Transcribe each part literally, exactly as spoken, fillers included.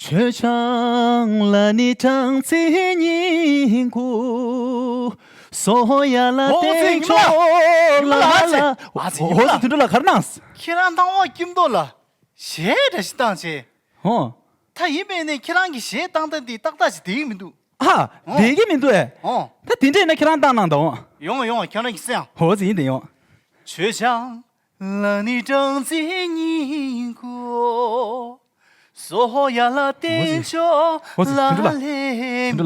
ཆོས་ཆང་ལ་ནི་སྦྲང་རྩི་སྙིང་ཁུ། སོ་ཡ་ལ་ཨོ་ཙི་སྟེང་ཉི་མ་ལ། ཕྱོགས་ཉི་མ་ལ་ལ་ཨ་ཙི། ཨ་ཙི་ཉི་མ་ལ། ཨོ་ཙི་དོན་གྲུབ་ལགས་ག་རེ་གནང་། ཁྱེད་རང་སྣང་བ་སྐྱིད་མདོག་ལ་གཞས་འདྲ་ཞིག་བཏང་བྱས། ཧོ། ད་ཡིན་པས་ནས་ཁྱེད་རང་གི་གཞས་བཏང་སྟངས་འདི་ཏག་ཏག་ཅིག་བསྡད་ཀྱི་མི་འདུག་ཨ། ཨོ། བསྡད་ཀྱི་མི་འདུག་ཨེ། ཨོ། ད་དེ་འདྲས་ན་ཁྱེད་རང་བཏང་གནང་དང་། ཡོང་ཡོང་ཁྱེད་རང་གི་སེམས། ཧོ་ཙི་ཡིན་དེ་ཡོང་། ཆོས་ཆང་ལ་ནི་སྦྲང་རྩི་སྙིང་ཁུ། སོ་ཡ་ལ་སྟེང་ཕྱོགས་ལ་ལེ་མི་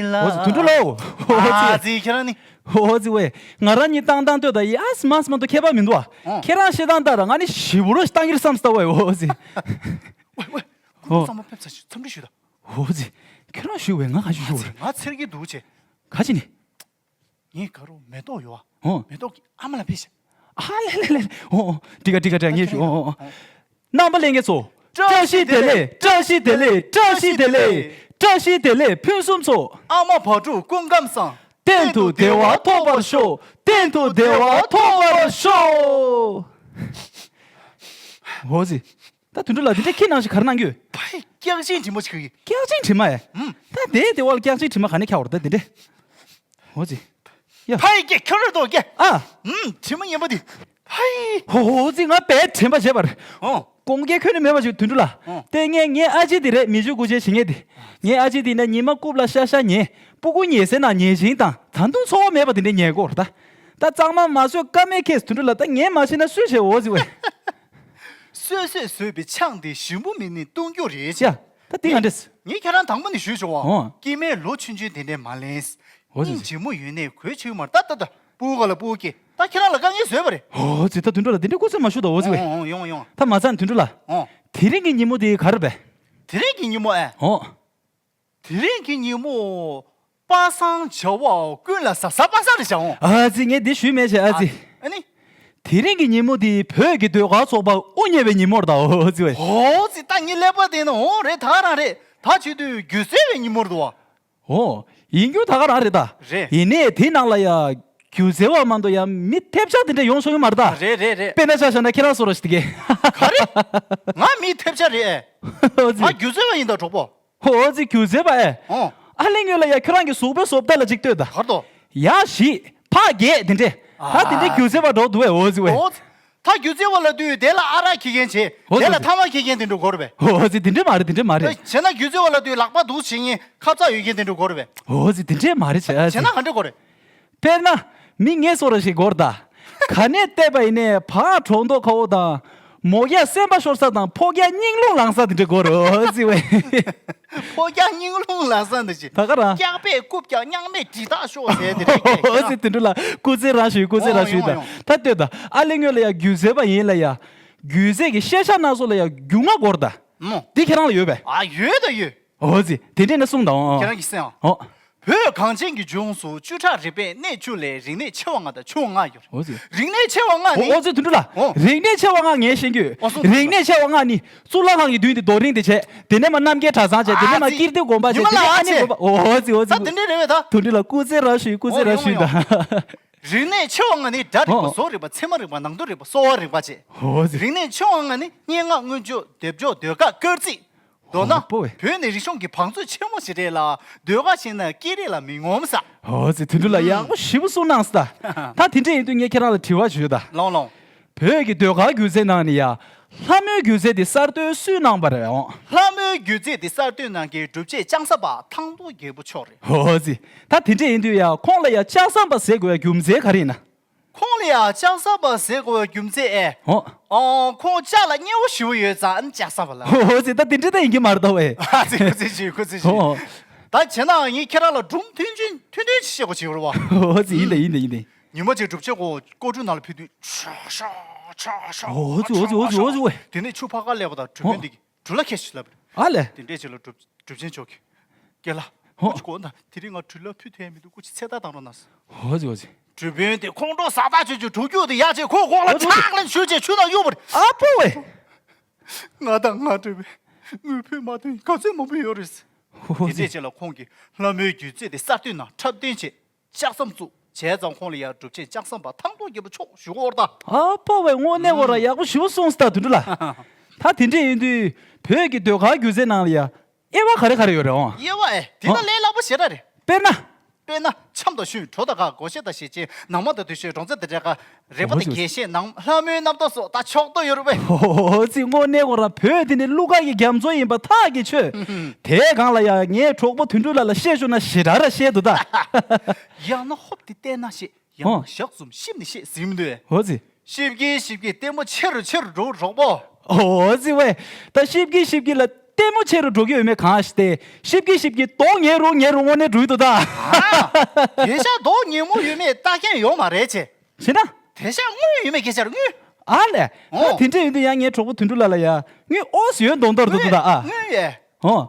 ལ། ཨོ་ཙི་དོན་གྲུབ་ལགས། ཨོ་ཙི་དོན་གྲུབ་ལགས། ཨོ་ཙི་ཨ་ཙི་ཁྱེད་རང་ནི། ཨོ་ཙི་ཝེ། ང་རང་གཉིས་བཏང་བཏང་ལྟོས་དང་ཡ་སི་མ་སི་མ་གཏོགས་ཁྱད་པར་མི་འདུག་ཨ། ཨོ། ཁྱེད་རང་བཤད་སྟངས་ལྟར་ང་ནི་ཞིབ་པོ་རོ་ཞིག་བཏང་གི་རེད་བསམ་སྟ་ཝེ། ཨོ་ཙི། ཝེ་ཝེ། ཁོང་ཨོ། ཚང་མ་ཕེབས་ཚར་ཞིག་འཚམས་འདྲི་ཞུ་དང་། ཨོ་ཙི། ཁྱེད་རང་ཞུ་ཝེ་ང་ག་ཞུ་ཞུ་ཝེ། ང་འཚེར་གྱི་འདུག་ཅེ། ག་ཅི་ནི། ངའི་དགའ་རོགས་མེ་ཏོག་ཡོད་ཨ། ཨོ། མེ་ཏོག་གི་ཨ་མ་ལ་ཕེབས་ཤག་ཨ་ལེ་ལེ་ལེ། ཨོ་ཨོ། འགྲིག་ག་འགྲིག་ག་འགྲིག་ག་ངས་ཞུ། ཨོ་ཨོ། རྣམ་པ་ལྷན་རྒྱས་ཚོ། བཀྲ་ཤིས་བདེ་ལེགས། བཀྲ་ཤིས་བདེ་ལེགས། བཀྲ་ཤིས་བདེ་ལེགས། བཀྲ་ཤིས་བདེ་ལེགས་ཕུན་སུམ་ཚོགས། ཨ་མ་བག་དྲུག་སྐུ་ཁམས་བཟང་། གཏན་དུ་བདེ་བ་ཐོབ་པར་ཤོག་གཏན་དུ་བདེ་བ་ཐོབ་པར་ཤོག་ཨོ་ཙི། ད་དོན་གྲུབ་ལགས་དེ་འདྲས་ཁྱེད་ནང་བཞིན་ག་རེ་གནང་རྒྱུ། ཕའི་སྐྱག་ཅིང་དྲི་མ་ཞིག་གི། སྐྱག་ཅིང་དྲི་མ་ཨེ། ཨུམ། ད་དེའི་དེ་བ་ལ་སྐྱག་ཅིང་དྲི་མ་ག་ནས་ཁྱག་བར་ད་དེ་འདྲས། ཨོ་ཙི། ཡ། ཕའི་སྐྱེ་ཁྱོད་རེ་དོ་སྐྱེ། ཨ། ཨུམ་དྲི་མ་ངན་པ་དེ། ཕའི། ཧོ་ཧོ་ཙི་ང་བས་དྲན་པ་བྱས་པར། ཨོ། ཀོང་སྐྱེ་ཁྱོད་ནི་མེད་པ་ཞིག་དོན་གྲུབ་ལགས། ཨོ། ལྟས་ངན་ངའི་ཨ་ཅེ་དེ་རེད་མི་ཞུ་དགུ་ཅེ་ཞིག་ངེས་དེ། ངའི་ཨ་ཅེ་དེ་ན་ཉི་མ་རྐུབ་ལ་ཤ་ཤ་ཉེ། སྤུ་གུ་ཉེ་སེ་ན་ཉེ་ཞིང་དང་ད་དུང་འཚོ་བ་མེད་པ་དེ་འདྲས་ཉེ་གོ་ར་ད། ད་གཙང་མ་མ་བཟོས་ཀ་མེད་ཁེས་དོན་གྲུབ་ལགས་ད་ངས་མ་བྱས་ན་སུས་བྱས་ཨོ་ཙི་ཝེ། སོས་སོས་བཟོས་པའི་ཆང་དེ་ཞིམ་པོ་མིན་ནི་བཏུང་རྒྱུ་རེད་ཅེ། ཡ། ད་དེ་ག་འདྲས། ངས་ཁྱེད་རང་དང་པོ་ནས་ཞུས་བྱུང་བ། ཨོ། སྐྱེ་མའི་ལོ་ཆུང་ཆུང་དེ་འདྲས་མ་ལེན། ཨོ་ཙི། སྙིང་རྗེ་མོ་ཡོད་ནས་གོས་ཆེ་མར་ད་ད་ད་སྤུ་གུ་ལ་སྤུ་གུ་སྐྱེ་ད་ཁྱེད་རང་ལ་དཀའ་ངལ་བཟོས་པ་རེད། ཨོ་ཙི་ད་དུང་འགྲོ་ལ་དེ་འདྲ་སྐུ་ཚེ་མ་ཞུ་ད་ཨོ་ཙི་ཝེ། ཨོ་ཡོང་ཡོང་། ད་མ་ཚད་དུང་འགྲོ་ལ། ཨོ། དེ་རིང་གི་ཉིན་མོ་དེ་ག་རེ་བས། དེ་རིང་གི་ཉིན་མོ་ཨེ། ཨོ། དེ་རིང་གི་ཉིན་མོ། པ་སངས་བྱ་བ་ཀུན་ལ་ཟབ་ཟབ་པ་སངས་རེ་བྱ་འོང་། ཨ་ཙི་ངས་འདི་ཞུས་མེད་བྱས་ཨ་ཙི། ཨ་ནི། དེ་རིང་གི་ཉིན་མོ་འདི་བོད་ཀྱི་ཟློས་གར་ཚོགས་པ་དབུ་བརྙེས་པའི་ཉིན་མོར་ད་ཨོ་ཙི་ཝེ། ཨོ་ཙི་ད་ངའི་ཀླད་པ་དེ་ནི་ཨོ་རེད་ད་ག་རང་རེད་ད་བྱེད་དུས་སྒྱུ་རྩལ་བའི་ཉིན་མོར་འདུག་བ། ཨོ། ཡིན་རྒྱུ་ད་ག་རང་རེད་ད། རེད། ཡིན་ནའི་དེ་ནང་ལ་ཡ། སྒྱུ་རྩལ་བ་མ་གཏོགས་ཡ་མི་ཐེབས་ཆག་དེ་འདྲ་ཡོང་སོང་ཡོད་མ་རེད་ད། རེད་རེད་རེད། དཔེར་ན་ཆ་བཞག་ན་ཁྱེད་རང་བཟོ་འདྲ་ཞིག་དེ་གས། ག་རེ། ང་མི་ཐེབས་ཆག་རེད་ཨེ། ཨོ་ཙི། ང་སྒྱུ་རྩལ་བ་ཡིན་ད་གྲོགས་པོ། ཨོ་ཙི་སྒྱུ་རྩལ་བ་ཨེ། ཨོ། ཨ་ལེ་ངོས་ལ་ཡ་ཁྱོད་རང་གི་གཟུགས་པོའི་བཟོ་ལྟ་ལ་ཅིག་ལྟོས་ད། གར་དོ། ཡ་བཞི། ཕ་རྒྱས་དེ་འདྲས། ད་དེ་འདྲས་ཨ། སྒྱུ་རྩལ་བ་འགྲོ་འདུག་ཨེ་ཨོ་ཙི་ཝེ། ཨོ་ཙི། ད་སྒྱུ་རྩལ་བ་ལབ་དུས་དེ་ལ་ཨ་རག་འཁྱེར་མཁན་བྱས། ཨོ་ཙི། དེ་ལ་ཐ་མག་འཁྱེར་མཁན་དེ་འདྲ་དགོས་རེད་པས། ཨོ་ཙི་དེ་འདྲས་མ་རེད་དེ་འདྲས་མ་རེད། བྱས་ན་སྒྱུ་རྩལ་བ་ལབ་དུས་ལག་པ་འདུག་བྱེད་མཁན་ཁ་ཚ་ཡོད་མཁན་དེ་འདྲ་དགོས་རེད་པས། ཨོ་ཙི་དེ་འདྲས་མ་རེད་བྱས་ཨ་ཙི། བྱས་ན་ག་འདྲས་དགོས་རེད། དཔེར་ན། མི་ངས་སོ་ར་ཞིག་སྒོར་ད། ག་ནས་བལྟས་པ་ཡིན་ནའི་ཕ་གྲོང་རྡལ་ཁ་བོ་དང་། མོ་རྒྱ་སེམས་པ་ཤོར་ས་དང་ཕོ་རྒྱ་སྙིང་རླུང་ལངས་ས་དེ་འདྲ་སྒོར་ཨོ་ཙི་ཝེ། ཕོ་རྒྱ་སྙིང་རླུང་ལངས་ས་འདི་ཅི། ད་ག་རང་། སྐྱག་པས་རྐུབ་ཀྱང་མྱག་མེད་དྲི་ཐག་ཤོར་ཟེར་དེ་རེད་ཨོ་ཙི་དེ་འདྲ་ལ་སྐུ་ཚེ་རང་ཞུས་སྐུ་ཚེ་རང་ཞུས་ད། ད་ལྟོས་ད་ཨ་ལེ་ངོས་ལ་ཡ་སྒྱུ་རྩལ་པ་ཡིན་ལ་ཡ། སྒྱུ་རྩལ་གྱི་ཤེས་བྱ་སྣ་ཚོགས་ལ་ཡ་རྒྱུས་མངའ་སྒོར་ད། མོ། འདི་ཁྱེད་རང་ལ་ཡོད་པས། ཨ་ཡོད་ད་ཡོད། ཨོ་ཙི། དེ་འདྲས་ན་གསུངས་དང་། ཁྱེད་རང་གིས་གསན་ཨང་། ཨོ། བོད་གངས་ཅན་གྱི་ལྗོངས་སུ་བཅུ་ཕྲག་རིག་པའི་གནས་བཅུ་ལས་རིག་གནས་ཆེ་བ་ལྔ་དང་ཆུང་བ་ལྔ་ཡོད་རེད། ཨོ་ཙི། རིག་གནས་ཆེ་བ་ལྔ་ནི། ཨོ་ཙི་དུད་འགྲོ་ལ། ཨོ། རིག་གནས་ཆེ་བ་ལྔ་ངས་ཤེས་རྒྱུ། ཨོ་སོ། རིག་གནས་ཆེ་བ་ལྔ་ནི་གཙུག་ལག་ཁང་གི་མདུན་དེ་རྡོ་རིང་དེ་བྱས། དེ་ནས་མ་རྣམ་རྒྱལ་གྲྭ་ཚང་བྱས། དེ་ནས་མ་ཨ་ཙི། ཀིརྟི་དགོན་པ་བྱས། ཉི་མ་དེ་ནས་ལ་ཨ་ནེ་ཨ་ཙི། དགོན་པ། ཨོ་ཙི་ཨོ་ཙི། ད་དེ་འདྲས་རེད་བས་ད། དུད་འགྲོ་ལ་སྐུ་ཚེ་རང་ཞུ་སྐུ་ཚེ་རང་ཞུ་ད། ཨོ་ཡོང་ཡོང་ཡོང་། རིག་གནས་ཆེ་བ་ལྔ་ནི་སྒྲ་རིག་པ། ཨོ། བཟོ་རིག་པ། ཚད་མ་རིག་པ། ནང་དོན་རིག་པ། གསོ་བ་རིག་པ་བཅས། ཨོ་ཙི། རིག་གནས་ཆེ་བ་ལྔ་ནི་སྙན་ངག་མངོན་བརྗོད། སྡེབ་སྦྱོར། ཟློས་གར། སྐར་རྩིས། མདོར་ན། ཨོ་པོ་ཝེ། བོད་ནི་རིག་གཞུང་གི་བང་མཛོད་ཆེན་མོ་ཞིག་རེད་ལ། ཟློས་གར་ཤེས་ན་སྐད་རིགས་ལ་མི་ངོམས་ས། ཨོ་ཙི་དུད་འགྲོ་ལ་ཡག་པོ་ཞེ་པོ་གསུངས་གནང་སོང་ད། ད་དེ་འདྲས་ཡིན་དུས་ངས་ཁྱེད་རང་ལ་དྲི་བ་ཞུ་ད། ལོང་ལོང་། བོད་ཀྱི་ཟློས་གར་སྒྱུ་རྩལ་ནང་ནས་ཡ། ལྷ་མོའི་སྒྱུ་རྩལ་དེ་གསར་གཏོད་སུས་གནང་པ་རེད་ཨོ། ལྷ་མོའི་སྒྱུ་རྩལ་དེ་གསར་གཏོད་གནང་མཁན་གྲུབ་ཆེན་ལྕགས་ཟམ་པ་ཐང་སྟོང་རྒྱལ་པོ་མཆོག་རེད། ཨོ་ཙི། ད་དེ་འདྲས་ཡིན་དུས་ཡ་ཁོང་ལ་ཡ་ལྕགས་ཟམ་པ་ཟེར་དགོས་པའི་རྒྱུ་མཚན་ག་རེ་ཡིན་ན། ཁོང་ལ་ཡ་ལྕགས་ཟམ་པ་ཟེར་དགོས་པའི་རྒྱུ་མཚན་ཨེ། ཨོ། ཨོ་ཁོང་ལྕགས་ལ་མཉེས་པོ་ཞེ་པོ་ཡོད་ཙང་ཨ་ནི་ལྕགས་ཟམ་པ་ལ། ཨོ་ཙི་ད་དེ་འདྲས་ད་ཡིན་གྱི་མ་རེད་ད་ཝེ། ཨ་ཙི་ཁོ་ཚོས་ཞུས་ཁོ་ཚོས་ཞུས། ཨོ། ད་བྱས་ན་ངས་ཁྱེད་རང་ལ་སྒྲུང་ཐུང་ཐུང་ཐུང་ཐུང་ཅིག་བཤད་དགོས་བྱེད་དགོས་རེད་བ། ཨོ་ཙི་ཡིན་ད་ཡིན་ད་ཡིན་ད། ཉི་མ་གཅིག་གྲུབ་ཆེན་ཁོང་སྐོར་བྲོའི་ནང་ལ་ཕེབས་དུས་ཆ་ཤ་ཆ་ཤ་ཨོ་ཙི་ཨོ་ཙི་ཨོ་ཙི་ཨོ་ཙི་ཝེ། དེ་ནས་ཆུ་ཕར་ཁ་སླེབས་པ་དང་གྲུ་ཨོ། དཔོན་དེ་གིས་གྲུ་ལ་ཁད་ཞིག་ལབ་པ་རེད། ཨ་ལས། དེ་འདྲས་བྱས་ལ་གྲུབ་གྲུབ་ཆེན་མཆོག་གིས། རྒན་ལགས། ཧོ། སྐུ་མཁྱེན་ད་དེ་རིང་ང་གྲུ་ལ་ཕུད་ཐུབ་ཡ་མི་འདུག་སྐུ་མཁྱེན་ཚེ་ཐར་བཏང་རོགས་གནང་། ཧོ་ཙི་ཧོ་ཙི། གྲུ་དཔོན་དེ་ཁོང་ཁྲོ་ཟ་ཐག་ཆོད་ཆོད་གྲུ་རྒྱུག་དེ་ཡར་བྱས་ཁོ་འོག་ལ་ཧོ་ཙི་ཧོ་ཙི། ཆག་ལ་ཞུ་བྱས་ཆུ་ནང་གཡུགས་པ་རེད། ཨ་ཕོ་ཝེ། ང་དང་ང་གྲུ་དཔོན་དངུལ་ཕུད་མ་ཐོན་ག་ཚོད་མང་པོ་ཡོད་རེད། ཧོ་ཙི། དེ་འདྲས་བྱས་ལ་ཁོང་གིས་ལྷ་མོའི་སྒྱུ་རྩལ་དེ་གསར་གཏོད་ནང་འཁྲབ་སྟོན་བྱས། ལྕགས་ཟམ་བཙུགས་བྱས་ཙང་ཁོང་ལ་ཡ་གྲུབ་ཆེན་ལྕགས་ཟམ་པ་ཐང་སྟོང་རྒྱལ་པོ་མཆོག་ཞུ་གི་ཡོད་རེད་ད། ཨ་ཕོ་ཝེ་དངོས་གནས་ཁོ་རང་ཡག་པོ་ཞེ་པོ་གསུངས་སོང་ད་དུད་འགྲོ་ལགས། ད་དེ་འདྲས་ཡིན་དུས་བོད་ཀྱི་ཟློས་གར་སྒྱུ་རྩལ་ནང་ལ་ཡ་ དབྱེ་བ་ག་རེ་ག་རེ་ཡོད་རེད་འོང་། དབྱེ་བ་ཨེ་དེ་ད་ཨོ། ལས་སླ་པོ་ཞེ་དྲག་རེད། དཔེར་ན། དཔེར་ན་ཆམ་དང་ཤུན། གྲོ་དང་ག་གོ་ཤེས་དང་ཤེས་ཅན། ནང་མ་དང་དུ་ཤོས། འབྲོང་རྩེད་དང་འབྲས་དཀར། རེག་པ་དང་རྒྱན་ཤེས། ནང་ལྷ་མོའི་རྣམ་རྟོག་སོགས་ད་ཕྱོགས་གཏོགས་ཡོད་རེད་པས། ཨོ་ཙི་དངོས་གནས་ཁོ་རང་བོད་དེ་ནི་གླུ་གར་གྱི་རྒྱ་མཚོ་ཡིན་པ་ཐག་གིས་ཆོད། དེའི་སྒང་ལ་ཡང་ངའི་གྲོགས་པོ་དོན་གྲུབ་ལགས་ལ་བཤད་ཤོག་ན་ཞེ་དྲག་ར་བཤད་འདུག་ད། ཡང་ན་ཧོབ་དེ་བལྟས་ན་ཤེས། ཡང་ཨོ། ན་ཞག་གསུམ་ཤིབ་ནས་བཤད་ཟིན་མི་འདུག་བས། ཨོ་ཙི། ཤིབ་ཀྱིན་ཤིབ་ཀྱིན་ལྟད་མོ་ཆེ་རུ་ཆེ་རུ་འགྲོ་གྲོགས་པོ། ཨོ་ཙི་ཝེ། ད་ཤིབ་ཀྱིན་ཤིབ་ཀྱིན་ལ་ལྟད་མོ་ཆེ་རུ་འགྲོ་གི་ཡོད་མེད་གང་ཤེས་ཏེ། ཤིབ་ཀྱིན་ཤིབ་ཀྱིན་མདོག་ཉེས་རུ་ཉེས་རུ་དངོས་གནས་འགྲོ་གི་འདུག་ད། ཨ། དེ་ཤ་མདོག་ཉེས་མོ་ཡོད་མེད་ལྟ་མཁན་ཡོད་མ་རེད་ཅེ། ཤེས་ན། དེ་ཤ་དངུལ་ཡོད་མེད་སྐད་ཆ་རེད་དངུལ། ཨ་ལས། ཨོ། ད་དེ་འདྲ་ཡིན་དུས་ཡང་ངའི་གྲོགས་པོ་དོན་གྲུབ་ལགས་ལ་ཡ་དངུལ་ཨོ་སི་ཡོད་མདོག་མདོག་འདུག་ད་ཨ། དངུལ་ཡས། ཨོ།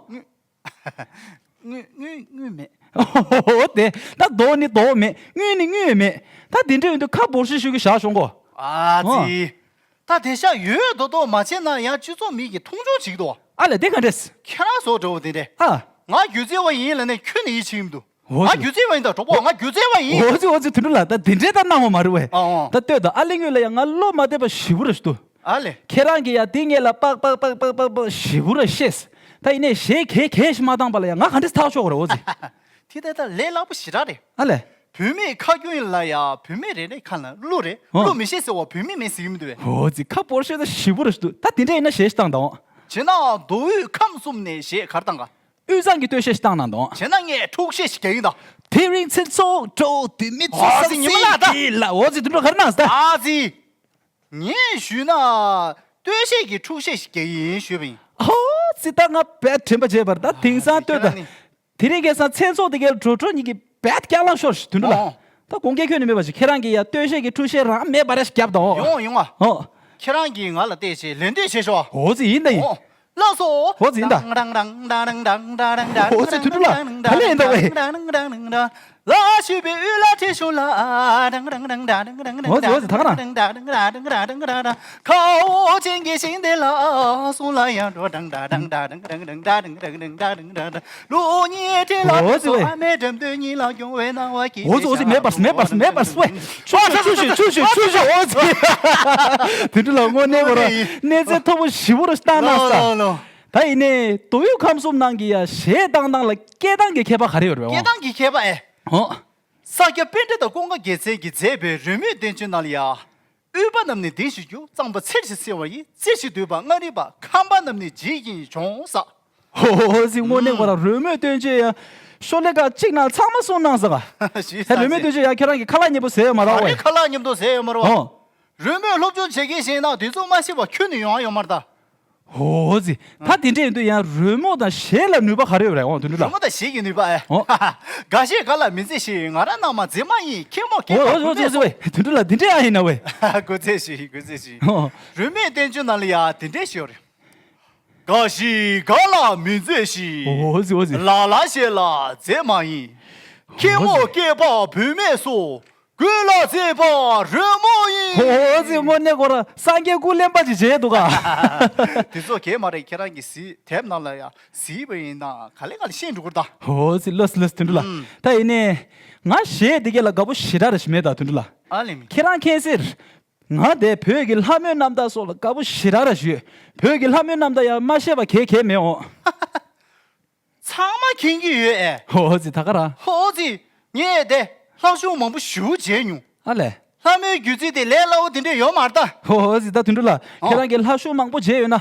དངུལ། དངུལ་དངུལ་དངུལ་མེད། ཨོ་དེ་ད་མདོག་ནི་མདོག་མེད། དངུལ་ནི་དངུལ་མེད། ད་དེ་འདྲ་ཡོད་དུས་ཁ་འབོར་ཤི་ཤུ་གི་བཞག་ཤོང་གོ། ཨ་ཙི། ད་དེ་ཤ་ཡོད་མདོག་མདོག་མ་བྱས་ན་ཡང་སྤྱི་ཚོགས་མི་གི་མཐོང་ཆུང་བྱེད་ཀྱི་འདུག་ཨ་ལས་དེ་ག་འདྲས། ཁྱེད་རང་བཟོ་འདྲ་བོ་དེ་འདྲས། ཨ། ང་སྒྱུ་རྩལ་བ་ཡིན་ལབ་ནས་ཁྱོན་ནས་ཡིད་ཆེས་ཀྱི་མི་འདུག་ཨོ་ང་ཙི། སྒྱུ་རྩལ་བ་ཡིན་ད་གྲོགས་པོ་ང་སྒྱུ་རྩལ་བ་ཡིན། ཨོ་ཙི་ཨོ་ཙི་དོན་གྲུབ་ལགས་ད་དེ་འདྲས་ད་གནང་བ་མ་རེད་བས། ཨ་ཨོ། ད་ལྟོས་ད་ཨ་ལེ་དངུལ་ལ་ཡང་ང་བློ་མ་བདེ་བ་ཞེ་པོ་རེ་ཞིག་འདུག་ཨ་ལས། ཁྱེད་རང་གིས་ཡང་དེ་ངེད་ལ་པག་པག་པག་པག་པག་པག་ཞེ་པོ་ར་བཤད། ད་ཡིན་ནའི་གཞས་གས་གས་ཤིག་མ་བཏང་པ་ལ་ཡང་ང་ག་འདྲས་ཐག་ཆོད་ག་རེད་འོ་ཙི། དེ་ད་ད་ལས་སླ་པོ་ཞེ་དྲག་རེད། ཨ་ལས། བུད་མེད་ཁ་རྒྱུན་ལ་ཡ་བུད་མེད་རེ་རེ་ཁ་ལ་གླུ་རེད། ཨོ། གླུ་མི་ཤེས་ཟེར་བ་བུད་མེད་མེད་ཟེར་གྱི་མི་འདུག་བས། འོ་ཙི་ཁ་བོར་ཤོད་ད་ཞེ་པོ་ར་ཞིག་འདུག་ད་དེ་འདྲས་ཡིན་ན་གཞས་ཤིག་བཏང་དང་། བྱས་ན་མདོ་དབུས་ཁམས་གསུམ་ནས་གཞས་ག་རེ་བཏང་ག་དབུས་གཙང་གི་སྟོད་གཞས་ཤིག་བཏང་གནང་དང་། བྱས་ན་ངས་འཁྲུག་གཞས་ཤིག་རྒྱག་ཡིན་ད། དེ་རིང་ཚེ་སྲོག་འགྲོ་དུས་མི་ཚེ་ཨ་ཙི་ཉི་མ་ལགས་ད། ལ་འོ་ཙི་དུད་འགྲོ་ག་རེ་གནང་ཟེར་ད། ཨ་ཙི། ངས་ཞུས་ན། སྟོད་གཞས་ཀྱི་འཁྲུག་གཞས་ཤིག་རྒྱག་ཡིན་ཞུས་པ་ཡིན། ཧོ་ཙི་ད་ང་བས་དྲན་པ་བརྗེད་པར་ད་དེང་སང་ལྟོས་ད། དེ་རིང་ཁ་སང་མཚན་ཚོགས་དེ་གའི་འགྲོ་གྲོན་གཉིས་ཀྱི་བས་སྐྱག་ལངས་ཤོར་ཞིག་དུད་འགྲོ་ལ། ཨོ། ད་དགོངས་འགལ་ཁྱོན་ནས་མེད་པ་ཞིག་ཁྱེད་རང་གིས་ཡ་སྟོད་གཞས་ཀྱི་འཁྲུག་གཞས་རང་མེད་པ་རེ་ཞིག་བརྒྱབ་དང་། ཡོང་ཡོང་ཨ། ཨོ། ཁྱེད་རང་གིས་ང་ལ་བལྟས་བྱས་ལན་འདེབས་བྱས་ཤོག་ཨོ་ཙི་ཡིན་ད་ཡིན། ཨོ། ལགས་སོ། ཨོ་ཙི་ཡིན་ད། ཨོ་ཙི་དུད་འགྲོ་ལ་ག་ལེ་ཡིན་ད་ཝེ། ལ་ཞུས་པའི་དབུས་ལ་ཁྲིད་ཤོག་ལ། ཨོ་ཙི་ཨོ་ཙི་ད་ག་ན། ཁ་འོ་ཅན་གྱི་ཤིང་དེ་ལ་སོང་ལ་ཡང་འགྲོ། ལུག་གཉིས་ཁྲིད་ལ་ཨོ་ཙི་ཨོ་ཙི་ཨ་མའི་འགྲམ་དུ་གཉིད་ལ་སྐྱོ་བའི་སྣང་བ་སྐྱིད་ཨོ་ཙི་ཨོ་ཙི་མེད་པར་མེད་པར་མེད་པར་སུ་ཨེ། ཆུ་ཆུ་ཆུ་ཆུ་ཆུ་ཆུ་ཆུ་ཨོ་ཙི། དེ་འདྲ་ལ་དངོས་གནས་ཁོ་རང་གནས་ཚད་མཐོ་པོ་ཞེ་པོ་རུ་བཏང་གནང་ས། ད་ཡིན་ནའི་མདོ་དབུས་ཁམས་གསུམ་ནང་གི་ཡ་གཞས་བཏང་སྟངས་ལ་སྐད་གདངས་ཀྱི་ཁྱད་པར་ག་རེ་ཡོད་རེད་བ། སྐད་གདངས་ཀྱི་ཁྱད་པར་ཨེ། ཧོ། ས་སྐྱ་པཎྜི་ཏ་ཀུན་དགའ་རྒྱལ་མཚན་གྱིས་མཛད་པའི་རོལ་མོའི་བསྟན་བཅོས་ནང་ལ་ཡ། དབུས་པ་རྣམས་ནི་ལྡིང་ཞིང་རྒྱུག་གཙང་པོ་འཚེར་ཞིང་འཚེར་བ་ཡི། རྩེ་ཞིང་རྡུལ་བ་མངའ་རིས་པ། ཁམས་པ་རྣམས་ནི་ལྗིད་ཀྱིས་གྱོང་ས། ཧོ་ཧོ་ཧོ་ཟིག་དངོས་གནས་ཁོ་རང་རོལ་མོའི་བསྟན་བཅོས་ཡང་ཤོ་ལེ་ཀ་གཅིག་ནང་ཚང་མ་གསུངས་གནང་ས་ག་ཞུས་ས་རོལ་མོའི་ཟིག་བསྟན་བཅོས་ཡང་ཁྱེད་རང་གི་ཁ་ལག་སྙན་པོ་ཟེར་ཡོད་མ་རེད་ཨ་ཝེ། ཁ་ལག་སྙན་པོ་ཟེར་ཡོད་མ་རེད་ཨ། རོལ་མོའི་སློབ་སྦྱོང་བྱེད་མཁན་ཞིག་ན་དེ་ཚོ་མ་ཤེས་པ་ཁྱོན་ནས་ཡོང་ཡོད་མ་རེད་ད། ཧོ་ཟི། ད་དེ་འདྲ་ཡིན་དུས་ཡང་རོལ་མོ་དང་གཞས་ལ་ནུས་པ་ག་རེ་ཡོད་རེད་འོང་དོན་གྲུབ་ལགས། རོལ་མོ་དང་གཞས་ཀྱི་ནུས་པ་ཨེ། འོ། འགའ་ཞིག་ག་ལ་མི་མཛེས་ཤིང་ང་རང་རྣམས་མ་མཛེས་མ་ཡིན་ཁྱེད་མོ་ཁྱེད་མོ་ཨོ་ཨོ་ཨོ་ཨོ་ཨོ་དོན་གྲུབ་ལགས་དེ་འདྲ་ཡང་ཡིན་ན་ཝེ། གུ་ཚེ་ཞིག་གུ་ཚེ་ཞིག་ཨོ། རོལ་མོའི་བསྟན་བཅོས་ནང་ལ་ཡང་དེ་འདྲ་ཞིག་ཡོད་རེད། འགའ་ཞིག་ག་ལ་མི་མཛེས་ཤིང་ཨོ་ཨོ་ཨོ་ཨོ། ལ་ལ་ཞིག་ལ་མཛེས་མ་ཡིན། ཁྱེད་མོ་སྐྱེས་པ་བུད་མེད་སོ། ཀུན་ལ་མཛེས་པ་རོལ་མོ་ཡིན། ཧོ་ཧོ་ཟི་དངོས་གནས་ཁོ་རང་སངས་རྒྱས་སྐུ་ལེན་པ་ཅིག་བྱས་འདུག་ག་དེ་ཚོ་གས་མ་རེད་ཁྱེད་རང་གི་གཟིགས་དེབ་ནང་ལ་ཡང་གཟིགས་པ་ཡིན་ན་ག་ལེ་ག་ལེ་ཤེས་འགྲོ་གི་རེད་ད། ཧོ་ཟི་ལོས་ལོས་དོན་གྲུབ་ལགས། ཨུམ། ད་ཡིན་ནའི་ང་གཞས་དེ་གས་ལ་དགའ་པོ་ཞེ་དྲག་རེ་ཞིག་མེད་ད་དོན་གྲུབ་ལགས། ཨ་ལེ་མི། ཁྱེད་རང་མཁྱེན་གསལ། ང་དེ་བོད་ཀྱི་ལྷ་མོའི་རྣམ་ཐར་སོགས་ལ་དགའ་པོ་ཞེ་དྲག་རེ་ཞིག་ཡོད། བོད་ཀྱི་ལྷ་མོའི་རྣམ་ཐར་ཡང་མ་ཤེས་པ་གས་གས་མེད་འོང་། ཚང་མ་མཁྱེན་གྱི་ཡོད་ཨེ། ཧོ་ཙི་ད་ག་ར། ཧོ་ཙི། ངས་དེ་ལྷ་གཞུང་མང་པོ་ཞེ་པོ་མཇལ་མྱོང་། ཨ་ལས། ལྷ་མོའི་སྒྱུ་རྩལ་དེ་ལས་སླ་བོ་དེ་འདྲས་ཡོད་མ་རེད་ད། ཧོ་ཧོ་ཙི་ད་དོན་གྲུབ་ལགས་ཨོ། ཁྱེད་རང་གིས་ལྷ་གཞུང་མང་པོ་མཇལ་ཡོད་ན།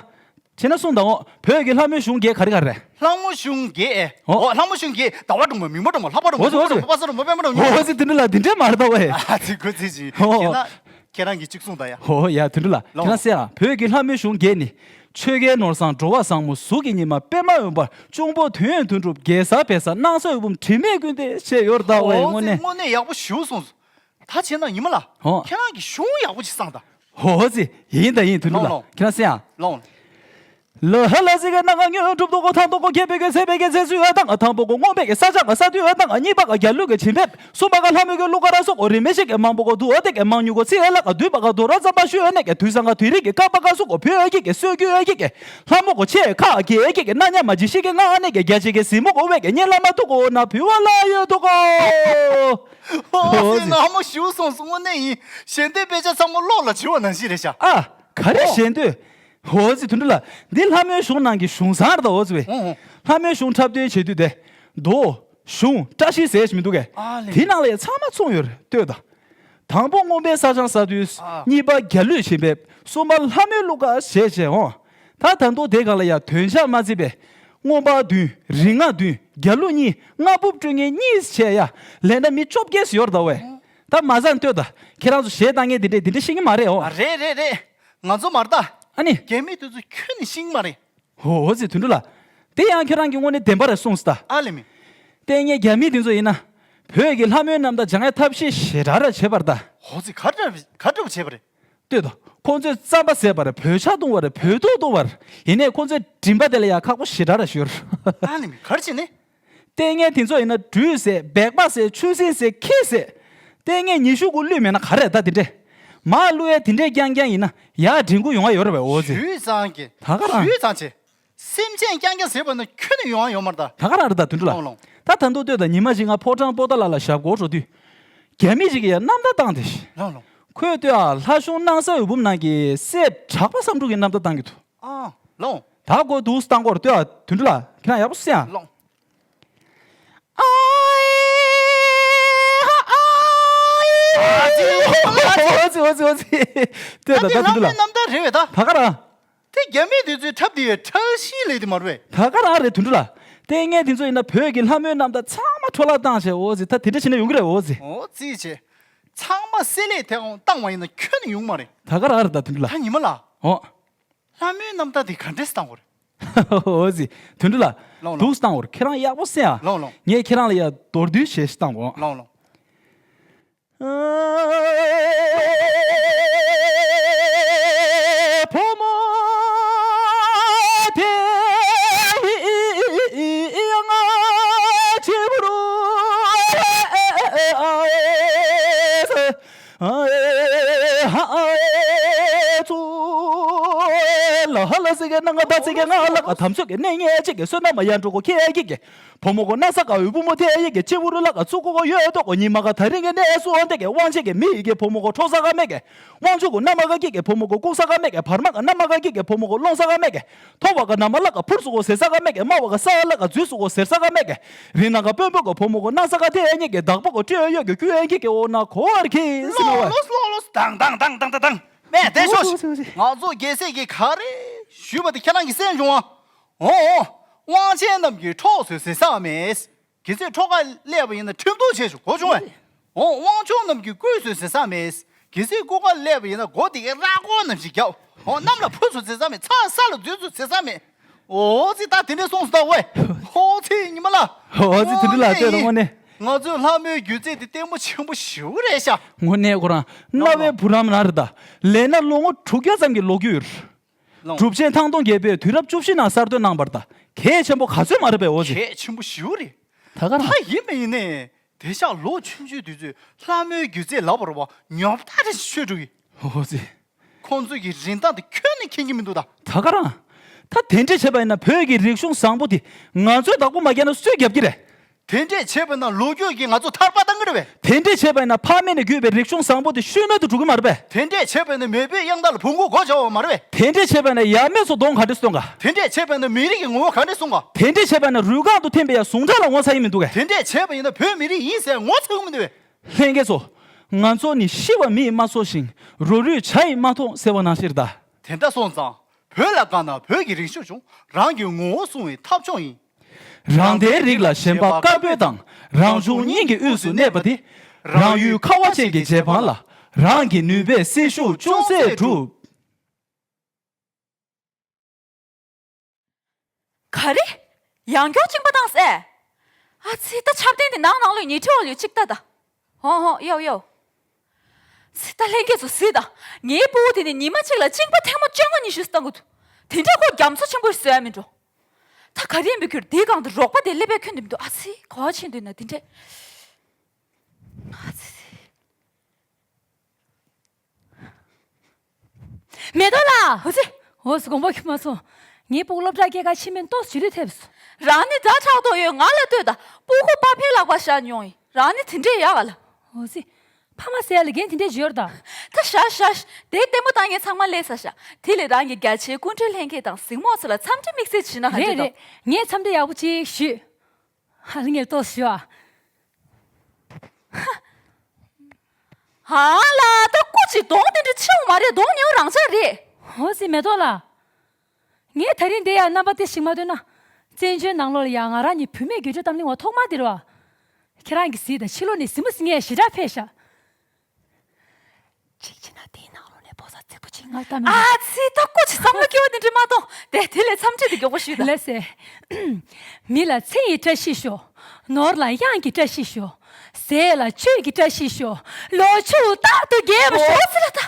བྱས་ན་གསུངས་དང་འོ་བོད་ཀྱི་ལྷ་མོའི་གཞུང་བརྒྱད་ག་རེ་ག་རེ་རེད། ལྷ་མོ་གཞུང་བརྒྱད་ཨེ། ཨོ། ཨོ་ལྷ་མོ་གཞུང་བརྒྱད་ཟླ་བ་སྒྲོལ་མ་མིག་དམར་སྒྲོལ་མ་ལྷ་པ་སྒྲོལ་མ་ཨོ་ཙི་ཨོ་ཙི། ལྷ་པ་སྒྲོལ་མ་པད་མ་སྒྲོལ་མ། ཧོ་ཙི་དོན་གྲུབ་ལགས་དེ་འདྲས་མ་རེད་ད་ཝེ། ཨ་ཙི་གུ་ཙི་ཅི། ཨོ། ཁྱེད་ན་ཁྱེད་རང་གིས་གཅིག་གསུངས་དང་ཡ། ཧོ་ཧོ་ཡ་དོན་གྲུབ་ལགས་ཁྱེད་རང་གསན་ཨ། བོད་ཀྱི་ལྷ་མོའི་གཞུང་བརྒྱད་ནི། ཆོས་རྒྱལ་ནོར་བཟང་འགྲོ་བ་བཟང་མོ་གཟུགས་ཀྱི་ཉི་མ་པདྨ་འོད་འབར་གཅུང་པོ་དོན་ཡོད་དོན་གྲུབ་གེ་སར་བེ་སར་སྣང་ས་འོད་འབུམ་དྲི་མེད་ཀུན་ལྡན་ཞེས་ཡོད་རེད་ད་ཝེ། ཨོ་དངོས་ཙི་གནས། དངོས་གནས་ཡག་པོ་ཞེ་པོ་གསུངས་སོང་། ད་བྱས་ན་ཉི་མ་ལགས། ཧོ། ཁྱེད་རང་གིས་གཞུང་ཡག་པོ་ཅིག་བསྲངས་དང་། ཧོ་ཙི་ཡིན་ད་ཡིན་དོན་གྲུབ་ལགས་ལོང་ལོང་། ཁྱེད་རང་གསན་ཨ། ལོང་། ལ་ཧ་ལ་ཟི་ག་ན་ག་ཉོན་གྲུབ་དོ་གོ་ཐང་དོ་གོ་ཁེ་པེ་གེ་སེ་པེ་གེ་ཚེ་སུ་ཨ་དང་ཨ་དང་པོ་གོ་ངོ་པེ་གེ་ས་ཅང་ཨ་ས་དུ་ཨ་དང་ཨ་གཉིས་པ་ག་རྒྱ་ལུག་གི་ཆིན་པེ་གསུམ་པ་ག་ལྷ་མོ་གི་ལུག་ག་ར་སོ་གོ་རི་མེ་ཤེ་གེ་མང་པོ་གོ་དུ་ཨ་ཏེ་གེ་མང་ཉུ་གོ་ཚི་ཨ་ལ་ག་དུས་པ་ག་དོ་ར་ཙམ་པ་ཤུ་ཨ་ནེ་གེ་དུས་སང་ག་དུས་རིག་གེ་ཀ་པ་ག་སོ་གོ་ཕུ་ཨ་གི་གེ་སོ་གུ་ཨ་གི་གེ་ལྷ་མོ་གོ་ཆེ་ཁ་གེ་ཨ་གི་གེ་ན་ཉ་མ་ཇི་ཤི་གེ་ང་ཨ་ནེ་གེ་རྒྱ་ཆེ་གེ་སི་མོ་གོ་ཝེ་གེ་ཉེ་ལ་མ་ཐུ་གོ་ན་ཕུ་ཨ་ལ་ཡོད་དོ་གོ། ཨོ་ཟི་ན་མོ་ཞུ་སོང་སོང་ངོ་ནེ་ཡིན། ཞལ་འདོན་དཔེ་ཆ་ཚང་མ་ཀློག་ལ་བྱི་བ་ནང་བཞིན་རེད་ཤག་ཨ། ག་རེ་ཞལ་འདོན། འོ་ཙི་དོན་གྲུབ་ལགས། འདི་ལྷ་མོའི་གཞུང་ནང་གི་གཞུང་བཟང་རེད་ད། འོ་ཙི་བས། ཨོ་ཨོ། ལྷ་མོའི་གཞུང་འཁྲབ་སྟོན་བྱེད་དུས་དེ། མདོ། གཞུང་། བཀྲ་ཤིས་ཟེར་ཞིག་མི་འདུག་གས། ཨ་ལེ། དེ་ནང་ལ་ཡང་ཚང་མ་ཚང་ཡོད་རེད། ལྟོས་དང་། དང་པོ་མངོན་པའི་ས་བྱང་ས་བདུན། ཨ། གཉིས་པ་རྒྱ་གླུད་ཆེན་པོ། གསུམ་པ་ལྷ་མོའི་གླུ་གར་ཞེས་བྱས་འོང་། ད་ད་དུང་དེ་སྒང་ལ་ཡང་འདོན་ཆ་མ་བརྩིས་པའི། མངོན་པ་བདུན། རིག་སྔགས་བདུན། རྒྱ་གླུ་གཉིས། སྔགས་སྦུབ་སྤྲོད་མཁན་གཉིས་བྱས་ཡ། ལས་ན་མི་བཅོ་བརྒྱད་ཡོད་རེད་ད་ཝེ། ཨོ། ད་མ་ཟད་ལྟོས་དང་། ཁྱེད་རང་ཚོ་གཞས་བཏང་མཁན་དེ་འདྲས་དེ་འདྲས་ཤེས་ཀྱི་མ་རེད་འོ། ཨ་རེད་རེད་རེད། ང་ཚོ་མ་རེད་ད། ཨ་ནི། རྒྱ་མི་དེ་ཚོ་ཁྱོན་ནས་ཤེས་ཀྱི་མ་རེད། ཧོ་ཧོ་ཙི་དོན་གྲུབ་ལགས། དེ་ཡང་ཁྱོད་རང་གིས་དངོས་གནས་བདེན་པ་རེད་གསུངས་སོང་ད། ཨ་ལེ་མི། ལྟས་ངན་རྒྱ་མི་དེ་ཚོ་ཡིན་ན། བོད་ཀྱི་ལྷ་མོའི་རྣམ་ཐར་སྦྱང་ཡའི་ཐབས་ཤེས་ཞེ་དྲག་ར་བྱས་པ་རེད་ད། ཧོ་ཙི་ག་འདྲ་ག་འདྲ་བྱས་པ་རེད། ལྟོས་དང་། ཁོང་ཚོས་རྩམ་པ་ཟས་པ་རེད། བོད་ཇ་བཏུང་བ་རེད། བོད་ཐུག་བཏུང་བ་རེད། ཡིན་ནའི་ཁོང་ཚོའི་མགྲིན་པ་དེ་ལ་ཡང་ཁག་པོ་ཞེ་དྲག་ར་ཤོར། ཨ་ནི་མི་གར་བྱས་ནས། ལྟས་ངན་དེ་ཚོ་ཡིན་ན་སྦྲུལ་ཟེར། སྦལ་པ་ཟེར། ཆུ་སྲིན་ཟེར། ཁྱི་ཟེར། ལྟས་ངན་ཉི་ཤུ་དགུ་བླུད་མེད་ན་ག་རེ་ད་དེ་འདྲས། མར་བླུད་ཡ་དེ་འདྲས་རྐྱང་རྐྱང་ཡིན་ན་ཡར་འདྲེན་ཁུལ་ཡོང་ཡ་ཡོད་རེད་པས། འོ་ཙི། ཞུས་ཙང་གི། ད་ག་རང་། ཞུས་ཙང་ཆེ། སེམས་ཅན་རྐྱང་རྐྱང་ཟེར་བ་ན་ཁྱོན་ནས་ཡོང་ཡ་ཡོད་མ་རེད་ད། ད་ག་རང་རེད་ད་དོན་གྲུབ་ལགས། ལོང་ལོང་། ད་ད་དུང་ལྟོས་དང་། ཉི་མ་ཞིག་ང་ཕོ་བྲང་པོ་ཏཱ་ལ་ལ་ཞབས་སྐོར་འགྲོ་དུས། རྒྱ་མི་ཞིག་གིས་ཡ་རྣམ་ཐར་བཏང་དེ། ལོང་ལོང་། ཁོས་ལྟོས་ཨ། ལྷ་གཞུང་སྣང་ས་འོད་འབུམ་ནང་གི་སྲས་གྲགས་པ་བསམ་འགྲུབ་ཀྱི་རྣམ་ཐར་བཏང་གི་འདུག། ཨ། ལོང་། ད་ཁོ་འདུག་སེ་བཏང་གོ་རེད། ལྟོས་ཨ། དོན་གྲུབ་ལགས། ཁྱེད་རང་ཡག་པོ་གསན་ཨ། ལོང་། ཨ་ཨེ་ཧ་ཨ་ཨེ། ཨ་ཙི། ཨོ་ཙི་ཨོ་ཙི་ཨོ་ཙི། ལྟོས་ད། ད་ད་དོན་གྲུབ་ལགས། ལྷ་མོའི་རྣམ་ཐར་རེད་པས་ད། ད་ག་རང་། དེ་རྒྱ་མི་དེ་ཚོའི་འཁྲབ་དེ་ཡི་ཁྲག་ཤིང་ལས་དེ་མ་རེད་པས། ད་ག་རང་རེད་དོན་གྲུབ་ལགས། ལྟས་ངན་དེ་ཚོ་ཡིན་ན་བོད་ཀྱི་ལྷ་མོའི་རྣམ་ཐར་ཚང་མ་འཕྲོ་བརླག་བཏང་བྱས། འོ་ཙི། ད་དེ་འདྲ་བྱས་ན་ཡོང་གི་རེད། འོ་ཙི། འོ་ཙི་བྱས། ཚང་མ་བསྲེ་ལྷད་ཐེབས་བཏང་བ་ཡིན་ན་ཁྱོན་ནས་ཡོང་མ་རེད། ད་ག་རང་རེད་ད་དོན་གྲུབ་ལགས། ད་ཉི་མ་ལགས། འོ། ལྷ་མོའི་རྣམ་ཐར་དེ་ག་འདྲས་བཏང་དགོས་རེད། འོ་ཙི། དོན་གྲུབ་ལགས། ལོང་ལོང་། འདུག་སེ་བཏང་དགོས་རེད། ཁྱེད་རང་ཡག་པོ་གསན་ཨ། ལོང་ལོང་། ངས་ཁྱེད་རང་ལ་ཡ་མདོར་བསྡུས་ཞེས་བཏང་དགོས། ལོང་ལོང་། བུ་མོ་དེ་ཡང་གཅེར་བུར་ལ་ཧ་ལ་ཟེར་གི་ན་ང་ད་ཟེར་གི་ང་ལ་ག་དམ་ཚོད་ཀྱི་གནས་ངན་ཅིག་གི་བསོད་ནམས་ཡར་འགྲོ་གོ་ཁྱེད་ཀྱིས་གི། བུ་མོ་གོ་ན་ས་ག་འོད་བུ་མོ་དེ་ཡི་གེ་སྤྱི་བོ་རུ་ལ་ག་ཚུགས་གོ་གོ་ཡོད་དོ་གོ། ཉི་མ་ག་ཐ་རིང་གི་གནས་སུ་འོན་ཏེ་གེ་དབང་ཆེ་གེ་མི་ཡི་གེ་བུ་མོ་གོ་འཕྲོག་ས་ག་མེད་གེ། དབང་ཕྱུག་གོ་ན་མ་ག་གི་གེ་བུ་མོ་གོ་བཀུག་ས་ག་མེད་གེ། བར་མ་ག་ན་མ་ག་གི་གེ་བུ་མོ་གོ་སློང་ས་ག་མེད་གེ། མཐོ་བ་ག་ན་མ་ལ་ག་འཕུར་སུ་གོ་ཟེར་ས་ག་མེད་གེ། དམའ་བ་ག་ས་ལ་ག་འཛུལ་སུ་གོ་ཟེར་ས་ག་མེད་གེ། རི་ན་ག་དཔོན་པོ་གོ་བུ་མོ་གོ་ན་ས་ག་དེ་ཡི་གེ་བདག་པོ་གོ་སྤྲོད་ཡོད་གེ་ཀུ་ཡན་གི་གེ་འོ་ན་གོ་བར་གི་ཟེར་ན་བ། ལོས་ལོས་ལོས། དང་དང་དང་། མེད་དེ་ཤོག། ང་ཚོ་རྒྱལ་སྲས་ཀྱིས་ག་རེ་ཞུས་པ་དེ་ཁྱེད་རང་གིས་གསན་བྱུང་ཨ། འོ་འོ། དབང་ཆེན་རྣམས་ཀྱིས་འཕྲོགས་སོ་ཟེར་ས་མེད། གལ་སྲིད་འཕྲོག་ག་སླེབས་པ་ཡིན་ན་ཁྲིམས་གཏུག་བྱེད་ཤོག་གོ་བྱུང་བས། འོ་དབང་ཕྱུག་རྣམས་ཀྱིས་བརྐུས་སོ་ཟེར་ས་མེད། གལ་སྲིད་བརྐུ་ག་སླེབས་པ་ཡིན་ན་མགོ་དེ་གའི་ར་སྐོར་རྣམས་ཤིག་རྒྱབ། འོ་གནམ་ལ་འཕུར་སོ་ཟེར་ས་མེད། ཚ་ས་ལ་འཛུལ་སོ་ཟེར་ས་མེད། འོ་ཙི་ད་དེ་འདྲས་སོང་སོང་ད་ཝེ། ཧོ་ཙི་ཉི་མ་ལ། ཧོ་ཙི་དེ་འདྲས་ལ་ལྟོས་དང་དངོས་གནས། ང་ཚོའི་ལྷ་མོའི་སྒྱུ་རྩལ་དེ་ལྟད་མོ་ཆེན་པོ་ཞེ་པོ་རེད་ཤག། དངོས་གནས་ཁོ་རང་རྣ་བའི་བུ་རམ་རང་རེད་ད། ལས་ན་ལོ་ངོ་དྲུག་བརྒྱ་ཙམ་གྱི་ལོ་རྒྱུས་ཡོད། ལོང་། གྲུབ་ཆེན་ཐང་སྟོང་རྒྱལ་པོས་དུས་རབས་བཅུ་བཞི་ནང་གསར་གཏོད་གནང་བར་ད་གལ་ཆེན་པོ་ག་ཚོད་མ་རེད་པས། འོ་ཙི། གལ་ཆེན་པོ་ཞེ་པོ་རེད། ད་ག་རང་། ད་ཡིན་མ་ཡིན་ནས་དེང་སང་ལོ་ཆུང་ཆུང་དུས་ཚོད་ལྷ་མོའི་སྒྱུ་རྩལ་ལབ་པ་རེད་པ། ཉོབ་ཐག་རེ་ཆོད་འགྲོ་གི། འོ་ཙི། ཁོང་ཚོ་གི་རིན་ཐང་དེ་ཁྱོན་ནས་མཁྱེན་གྱི་མི་འདུག་ད། ད་ག་རང་། ད་དེ་འདྲས་བྱས་པ་ཡིན་ན་བོད་ཀྱི་རིག་གཞུང་བཟང་པོ་དེ་ང་ཚོས་བདག་པོ་མ་རྒྱག་ན་སུས་རྒྱབ་ཀྱི་རེད། དེ་འདྲས་བྱས་པ་ན་ལོ་རྒྱུས་ཀྱིས་ང་ཚོ་ཐར་པ་བཏང་གི་རེད་པས། དེ་འདྲས་བྱས་པ་ཡིན་ན་ཕ་མེས་ནས་བརྒྱུད་པའི་རིག་གཞུང་བཟང་པོ་དེ་ཤུལ་མེད་དུ་འགྲོ་གི་མ་རེད་པས། དེ་འདྲས་བྱས་པ་ཡིན་ན་མེས་པོའི་གཡང་ཐང་ལ་བོང་གུ་མགོ་བྱ་བ་མ་རེད་པས། དེ་འདྲས་བྱས་པ་ཡིན་ན་ཡབ་མེས་ཚོ་གདོང་ག་འདྲས་སྟོན་ག། དེ་འདྲས་བྱས་པ་ཡིན་ན་མི་རིགས་ཀྱི་ངོ་བོ་ག་འདྲས་སྲུང་ག། དེ་འདྲས་བྱས་པ་ཡིན་ན་རུས་རྐང་དུ་ཐིམ་པའི་ཡ་ཟུངས་ཁྲག་ལ་ངོ་ཚ་གི་མི་འདུག་གས། དེ་འདྲས་བྱས་པ་ཡིན་ན་བོད་མི་རིགས་ཡིན་ཟེར་ངོ་ཚ་གི་མི་འདུག་གས། ལྷན་རྒྱས་ཚོ། ང་ཚོ་ནི་ཤི་བ་མིས་མ་གསོ་ཞིང་རོ་རུས་བྱ་ཡིས་མ་ཐོངས་ཟེར་བ་ནང་བཞིན་རེད་ད། དེ་འདྲ་སོང་ཙང་བོད་ལ་དགའ་ན་བོད་ཀྱི་རིག་གཞུང་སྦྱོང་། རང་གི་ངོ་བོ་སྲུང་བའི་ཐབས་མཆོག་ཡིན། རང་སྡེའི་རིགས་ལ་ཞེན་པ་དཀར་པོའི་མདངས། རང་བྱུང་སྙིང་གི་དབུས་སུ་གནས་པ་དེ། རང་ཡུལ་ཁ་བ་ཅན་གྱི་རྗེ་འབངས་ལ། རང་གི་ནུས་པས་སྲི་ཞུ་ཅུང་ཟད་སྒྲུབ། ག་རེ། ཡང་བསྐྱར་གཅིན་པ་བཏང་ཟེར། ཨ་ཙི། ད་ཆབ་གདན་དེ་ནང་ནང་ལོགས་ཉལ་ཁྲི་འོག་ལོགས་གཅིག་ལྟ་ད། ཧོ་ཧོ། ཡའོ་ཡའོ། ཙི། ད་ལྷན་རྒྱས་ཚོ་གཟིགས་དང་། ངའི་སྤུ་གུ་དེ་ནི་ཉི་མ་གཅིག་ལ་གཅིན་པ་ཐེངས་མ་བཅོ་ལྔ་ཉི་ཤུ་བཏང་གི་འདུག། དེ་འདྲ་ཁོ་རྒྱ་མཚོ་ཆེན་པོ་ཞིག་བཟོ་ཡ་མིན་འགྲོ། ད་ག་རེ་ཡིན་པའི་ཁྱོད་དེའི་སྒང་དུ་རོགས་པ་དེ་སླེབས་པའི་ཁྱོན་དུ་མི་འདུག། ཨ་ཙི། ག་བ་ཕྱིན་འདུག་ན་དེ་འདྲས། ཨ་ཙི། མེ་ཏོག་ལགས། འོ་ཙི། འོ་ཙི། དགོངས་པ་ཁྱོད་མ་སོང་། ངའི་སྤུ་གུ་སློབ་གྲྭ་སྐྱེལ་ག་ཕྱིན་མིན་ཏོག་ཙམ་ལུས་ཐེབས་སོང་། རང་ནི་ཛ་དྲག་ཏོ་ཡོད། ང་ལ་ལྟོས་དང་། སྤུ་གུ་པ་ཕའི་ལག་པ་བཞག་མྱོང་ཡིན། རང་ནི་དེ་འདྲས་ཡག་ག་ལ། འོ་ཙི། ཕ་མ་ཟེར་ཡ་ལ་འགན་དེ་འདྲས་ཡོད་རེད་ད། ད་ཤ་ཤ་ཤ། དེ་ལྟད་མོ་བཏང་མཁན་ཚང་མ་སླེབས་ས་ཤ། དེ་ལས་རང་གི་རྒྱ་ཆེའི་སྐུ་མགྲོན་ལྷན་རྒྱས་དང་གཟིགས་མོ་ཚོ་ལ་འཚམས་འདྲི་དམིགས་བསལ་བྱས་ན་ག་རེད་འདྲ་འདུག་རེད། ངས་འཚམས་འདྲི་ཡག་པོ་ཅིག་ཞུས། ཨ་ལ་ངས་ཏོག་ཞུ་ཨ། ཧ། ཨ་ལ་ད་སྐུ་མཁྱེན་གདོང་དེ་འདྲ་ཆེ་བ་མ་རེད། གདོང་ཉེ་བ་རང་འཇགས་རེད། འོ་ཙི་མེ་ཏོག་ལགས། ངས་དེ་རིང་འདིར་ཡར་རྣམ་པ་དེ་ཞིག་མ་སྟོན་ན། བཙན་བྱོལ་ནང་ལོགས་ལ་ཡང་ང་རང་གཉིས་བུད་མེད་དགོད་བྲོ་གཏམ་གླེང་བ་ཐོག་མ་དེ་རེད་བ། ཁྱེད་རང་གིས་གཟིགས་དང་། ཕྱི་ལོགས་ནས་གཟིགས་མོ་གཟིགས་མཁན་ཞེ་དྲག་ཕེབས་ཤག་གཅིག་བྱས་ན་དེའི་ནང་ལོགས་ནས་ཕོ་གསར་རྫིག་པོ་གཅིག་ངར་བལྟ་མི་འདུག་ཨ་ཙི། ད་སྐུ་མཁྱེན་བསམ་བློ་སྐྱེ་བོ་དེ་འདྲ་མ་གཏོང་། དེ་དེ་ལས་འཚམས་འདྲི་དེ་མགྱོགས་པོ་ཞུས་དང་། ལགས་སེ། མི་ལ་མཚན་ཡི་བཀྲ་ཤིས་ཤོག་ནོར་ལ་གཡང་གི་བཀྲ་ཤིས་ཤོག་ཟས་ལ་བཅུད་ཀྱི་བཀྲ་ཤིས་ཤོག་ལོ་ཕྱུགས་རྟག་ཏུ་རྒྱས་པར་ཤོག་འོ་ཙི་ལ་ད།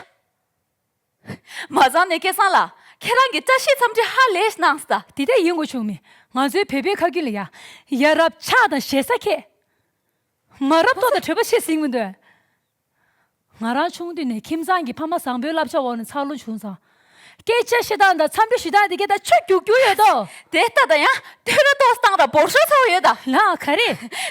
མ་ཚང་ནས་སྐལ་བཟང་ལགས། ཁྱེད་རང་གིས་བཀྲ་ཤིས་འཚམས་འདྲི་ཧ་ལས་གནང་སོང་ད། དེ་འདྲ་ཡིན་དགོས་བྱུང་མི། ང་ཚོའི་བོད་པའི་ཁ་རྒྱུན་ལ་ཡ། ཡ་རབས་ཕྱག་དང་ཞེ་ས་ཁྱད། མ་རབས་ལྟོ་དང་གྲོད་པ་ཆེ་ཟིན་མི་འདུག་ང་རང་ཆུང་དུས་ནས་ཁྱིམ་ཚང་གི་ཕ་མ་བཟང་པོའི་བསླབ་བྱ་འོག་ནས་འཚར་ལོངས་བྱུང་ཙང་། སྐད་ཆ་བཤད་སྟངས་དང་འཚམས་འདྲི་ཞུ་སྟངས་དེ་གས་ད་ཆོ་རྒྱུག་རྒྱུག་ཡོད་དོ། དེ་ལྟ་ད་ཡང་ཐོས་ར་ཏོག་སྟངས་དང་འབོར་ཤོག་ཚ་བོ་ཡོད་ད། ལགས་ག་རེ།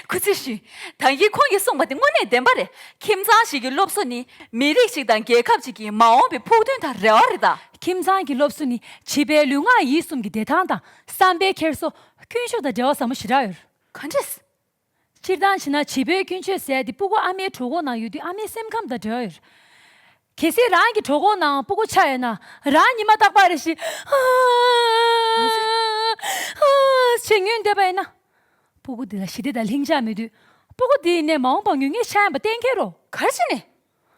ཁུ་ཚུར་ཞུས། ད་གིན་ཁོང་གིས་གསུངས་པ་དེ་དངོས་གནས་བདེན་པ་རེད། ཁྱིམ་ཚང་ཞིག་གི་སློབ་གསོ་ནི་མི་རིགས་ཤིག་དང་རྒྱལ་ཁབ་ཅིག་གི་མ་འོངས་པའི་ཕུགས་འདུན་དང་རེ་བ་རེད་ད། ཁྱིམ་ཚང་གི་སློབ་གསོ་ནི་བྱིས་པའི་ལུས་ངག་ཡིད་གསུམ་གྱི་བདེ་ཐང་དང་བསམ་པའི་འཁྱེར་སོ། ཀུན་སྤྱོད་དང་འབྲེལ་བ་ཟབ་མོ་ཞེ་དྲག་ཡོད། ག་འདྲས། སྤྱིར་བཏང་བྱས་ན་བྱིས་པའི་ཀུན་སྤྱོད་ཟེར་ཡ་དེ་སྤུ་གུ་ཨ་མའི་གྲོད་ཁོག་ནང་ཡོད་དུས་ཨ་མའི་སེམས་ཁམས་དང་འབྲེལ་བ་ཡོད། གལ་སྲིད་རང་གི་གྲོད་ཁོག་ནང་སྤུ་གུ་ཆགས་ཡོད་ན། རང་ཉི་མ་རྟག་པར་རེ་ཞིག་ཨ་ཨ་ཞེས་ངུས་བསྡད་པ་ཡིན་ན། སྤུ་གུ་འདི་ལ་ཞི་བདེ་དང་ལྷིང་འཇགས་མེད་དུས། སྤུ་གུ་འདི་ཡིན་ནའི་མ་འོངས་པར་ངུ་ངེས་ཆགས་ཡིན་པ་གཏན་འཁེལ་རོ། ག་རེ་བྱས་ནས།